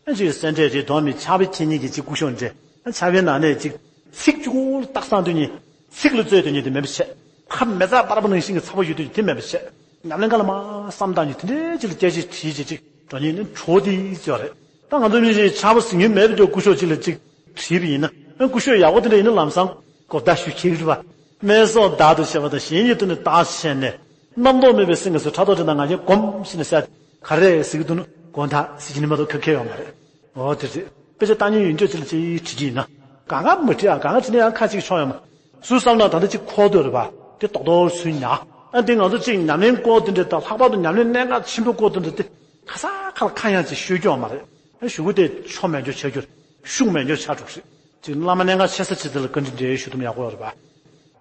ཨ་ཅིག་སེ་འབྲས་དེ་དོན་མི་ཕྱག་དཔེ་འཁྱེར་མཁན་གྱི་ཅིག་སྐུ་ཞབས་འདྲ། ཨ་ཕྱག་དཔེའི་ནང་ནས་ཅིག་ཚིག་གཅིག་པོ་ལ་རྟགས་བཟང་སྟོན་མཁན། ཚིག་ལ་རྩོད་སྟོན་མཁན་དེ་མེད་པ་བྱས། ཁ་མེ་བཙའ་སྤར་པ་ནང་བཞིན་གྱི་ཚ་པོ་ཡོད་དུས་དེ་མེད་པ་བྱས། ཉམས་ལེན་ག་ལ་མ་བསམ་བཏང་མཁན་དེ་འདྲའི་ཅིག་ལ་སྐད་ཆ་དྲིས་བྱས་ཅིག་འགྲོ་མཁན་ནི་གྲོགས་དེ་ཅིག་རེད། ད་ང་ཚོ་མི་ཞིག་ཕྱག་དཔེ་གཟིགས་མཁན་མེད་པའི་སྐུ་ཞབས་ཅིག་ལ་ཅིག་དྲིས་པ་ཡིན་ན། ཨ་སྐུ་ཞབས་ཡག་པོ་དེ་འདྲ་ཡིན་ན་ལམ་སང་གོ་བརྡ་ཞུ་ཁྱེད་རེད་པ། སྨན་སོགས་བདག་ཏུ་བྱས་པ་དང་གཞན་ཉིད་དུ་ནི་བདག་བྱས་ནས། རྣམ་རྟོག་མེད་པའི་སེམས་ཀྱི་ཚུལ་ཕྲག་དོག་དྲན་དང་ང་རྒྱལ་སྒོམ་ཞེས་ནས་ཟེར། ག་རེ་ཟེར་གྱི་འདུག་ན་དགོང་དག་ཟེར་གྱི་ནི་མ་གཏོགས་ཁ་ཁེལ་ཡོད་མ་རེད། འོ་དེ་རེད། དཔེ་ཆ་ལྟ་མཁན་ཡོད་འགྲོ་ཅིག་ལ་ཅིག་དྲི་གི་ཡིན་ན། གང་ག་མ་དྲི་ཨ། གང་ག་དྲི་ན་ཡང་ཁ་ཅིག་ཆོག་ཡོད་མ། སུས་བསམ་ན་ད་ལྟ་ཅིག་ཁོག་སྟོད་རེད་པ། དེ་རྡོག་རྡོག་སུས་ཉར། ཨ་དེ་ང་ཚོ་ཅིག་ཉམས་ལེན་སྐོར་དེ་འདྲ་དང་ལྷག་པར་དུ་ཉམས་ལེན་གནད་འགག་ཆེན་པོའི་སྐོར་དེ་འདྲ་དེ་ག་ས་ག་ལ་ཁ་ཡང་ཅིག་ཤོད་རྒྱུ་ཡོད་མ་རེད། ཨ་ཞུ་གུ་དེ་ཆོ་མེད་རྒྱུ་བྱ་རྒྱུ་རེད། ཤུགས་མེད་རྒྱུ་ཆགས་འགྲོ་གི་རེད། ཅིག་བླ་མ་གནད་འགག་ཆེ་ས་ཅིག་དེ་ལ་བཀའ་འདྲི་འདྲ་ཞུ་ཐུབ་ན་ཡག་པོ་ཡོད་རེད་པ།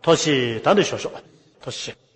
ཐུགས་རྗེ་ཆེ། ད་འདི་ཞོག་ཞོག་ཐུགས་རྗེ་ཆེ།